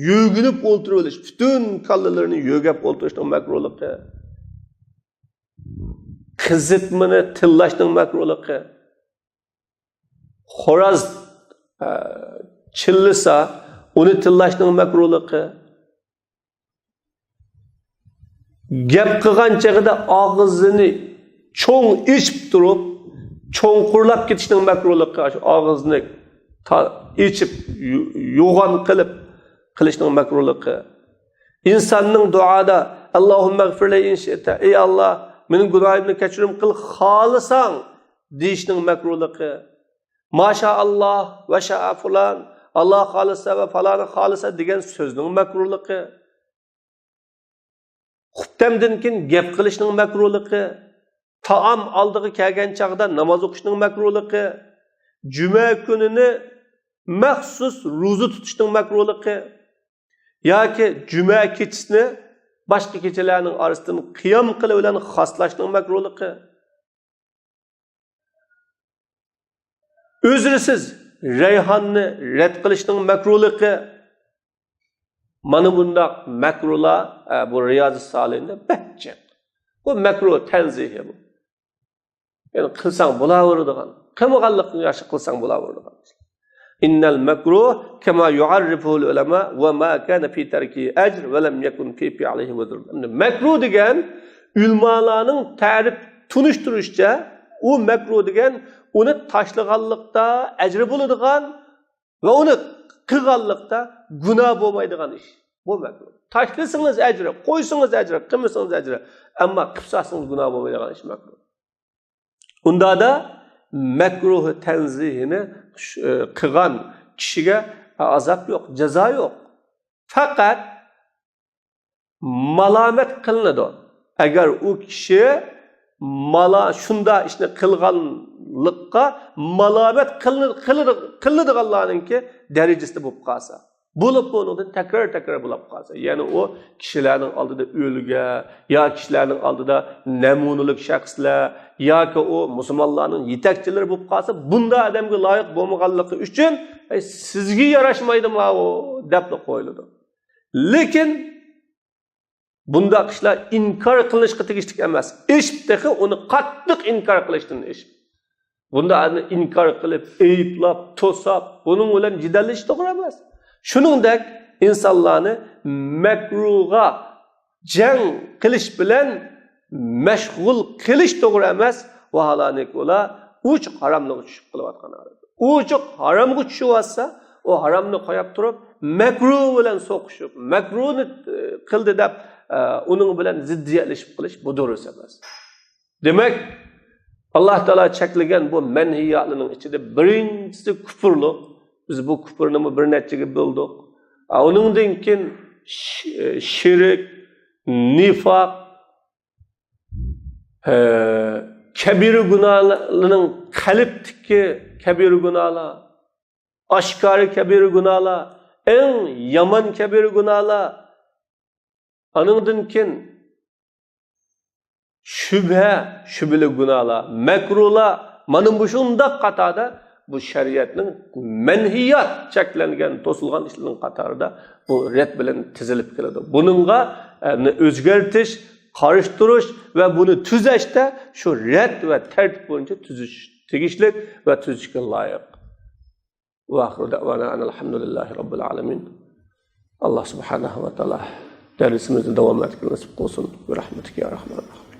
يۆگىنىپ ئولتۇرۇۋېلىش، پۈتۈن كاللىلىرىنى يۆگەپ ئولتۇرۇشنىڭ مەكرۇلۇقى. قىزىتمىنى تىللاشنىڭ مەكرۇلۇقى. خوراز، ئە، چىللىسا، ئۇنى تىللاشنىڭ مەكرۇلۇقى. گەپ قىلغان چېغىدا ئاغزىنى چوڭ ئېچىپ تۇرۇپ، چوڭقۇرلاپ كېتىشنىڭ مەكرۇلۇقى، ئاشۇ ئاغزىنى تا-، ئېچىپ، يو-، يوغان قىلىپ قىلىشنىڭ مەكرۇلۇقى. ئىنساننىڭ دۇئادا، «ئاللاھۇممەغفىرلى ئىن شىئتا»، «ئەي ئاللا، مېنىڭ گۇناھىمنى كەچۈرۈم قىل خالىساڭ» دېيىشنىڭ مەكرۇلۇقى. «ماشائاللا ۋە شائا فۇلان»، «ئاللا خالىسا ۋە پالانى خالىسا» دېگەن سۆزنىڭ مەكرۇلۇقى. خۇپتەمدىن كېيىن گەپ قىلىشنىڭ مەكرۇلۇقى، تائام ئالدىغا كەلگەن چاغدا ناماز ئوقۇشنىڭ مەكرۇلۇقى، جۈمە كۈنىنى مەخسۇس روزا تۇتۇشنىڭ مەكرۇلۇقى ياكى جۈمە كېچىسىنى باشقا كېچىلەرنىڭ ئارىسىدىن قىيام قىلىش بىلەن خاسلاشنىڭ مەكرۇلۇقى. ئۆزرىسىز رەيھاننى رەت قىلىشنىڭ مەكرۇلۇقى. مانا بۇنداق مەكرۇلار، ئە، بۇ رىيازۇس سالىھىندا بەك جىق. بۇ مەكرۇ تەنزىھى بۇ. يەنى قىلساڭ بولاۋېرىدىغان، قىلمىغانلىقىڭ ياخشى، قىلساڭ بولاۋېرىدىغان. «ئىننەل مەكرۇ كەما يۇئەررىفۇھۇل ئۇلەما ۋە ما كانە فى تەركىھى ئەجر ۋە لەم يەكۇن فى فىئلىھى ۋىزرۇن.» ئەمدى مەكرۇ دېگەن ئۆلىمالارنىڭ تەرىپ، تونۇشتۇرۇشىچە، ئۇ مەكرۇ دېگەن ئۇنى تاشلىغانلىقتا ئەجرى بولىدىغان ۋە ئۇنى قىلغانلىقتا گۇناھ بولمايدىغان ئىش. بۇ مەكرۇ. تاشلىسىڭىز ئەجرى، قويسىڭىز ئەجرى، قىلمىسىڭىز ئەجرى. ئەمما قىلىپ سالسىڭىز گۇناھ بولمايدىغان ئىش مەكرۇ. ئۇندادا مەكرۇھ تەنزىھىنى، ئە، قىلغان كىشىگە ئازاب يوق، جازا يوق. پەقەت مالامەت قىلىنىدۇ. ئەگەر ئۇ كىشى مالا-، شۇنداق ئىشنى قىلغانلىققا مالامەت قىلىنى-، قىلىنى-، قىلىنىدىغانلارنىڭكى دەرىجىسىدە بولۇپ قالسا. بولۇپمۇ ئۇنىڭدىن تەكرار-تەكرار بولۇپ قالسا، يەنى ئۇ كىشىلەرنىڭ ئالدىدا ئۈلگە، يا كىشىلەرنىڭ ئالدىدا نەمۇنىلىك شەخسلەر، ياكى ئۇ مۇسۇلمانلارنىڭ يېتەكچىلىرى بولۇپ قالسا، بۇنداق ئادەمگە لايىق بولمىغانلىقى ئۈچۈن، «ئەي، سىزگە ياراشمايدۇ ماۋۇ» دەپلا قويۇلىدۇ. لېكىن بۇنداق ئىشلار ئىنكار قىلىنىشقا تېگىشلىك ئەمەس. ئېشىپ تېخى ئۇنى قاتتىق ئىنكار قىلىشتىن ئېشىپ. بۇنداق ئىنكار قىلىپ، ئەيىبلاپ، توساپ، بۇنىڭ بىلەن جېدەللىشىش توغرا ئەمەس. شۇنىڭدەك ئىنسانلارنى مەكرۇغا جەڭ قىلىش بىلەن مەشغۇل قىلىش توغرا ئەمەس. ۋاھالەنكى ئۇلار ئوچۇق ھاراملىققا چۈشۈپ قېلىۋاتقان ھالەت. ئوچۇق ھارامغا چۈشۈۋاتسا، ئۇ ھارامنى قويۇپ تۇرۇپ، مەكرۇ بىلەن سوقۇشۇپ، مەكرۇنى، ئە، قىلدى دەپ، ئە، ئۇنىڭ بىلەن زىددىيەتلىشىپ قېلىش، بۇ دۇرۇس ئەمەس. دېمەك، ئاللا تائالا چەكلىگەن بۇ مەنھىياتلارنىڭ ئىچىدە بىرىنچىسى كۇپۇرلۇق. بىز بۇ كۇپۇرنىمۇ بىر نەچچىگە بۆلدۇق. ئا، ئۇنىڭدىن كېيىن ش-، شىرك، نىفاق، ئە، كەبىرە گۇناھلارنىڭ، قەلبتىكى كەبىرە گۇناھلار، ئاشكارا كەبىرە گۇناھلار، ئەڭ يامان كەبىرە گۇناھلار، ئانىڭدىن كېيىن شۈبھە، شۈبھىلىك گۇناھلار، مەكرۇلار، مانا مۇشۇنداق قاتاردا بۇ شەرىئەتنىڭ مەنھىيات، چەكلەنگەن، توسۇلغان ئىشلىرىنىڭ قاتارىدا بۇ رەت بىلەن تىزىلىپ كېلىدۇ. بۇنىڭغا، ئە، ئۆزگەرتىش، قارشى تۇرۇش ۋە بۇنى تۈزەشتە شۇ رەت ۋە تەرتىپ بويىچە تۈزۈش تېگىشلىك ۋە تۈزۈشكە لايىق. ۋە ئاخىرۇ دەئۋانا ئەنىل ھەمدۇلىللاھى رەببىل ئالەمىن. ئاللا سۇبھانەھۇ ۋە تائالا دەرسىمىزنى داۋام ئەتكىلى نېسىپ قىلسۇن. بىرەھمەتىكە يا رەھمان.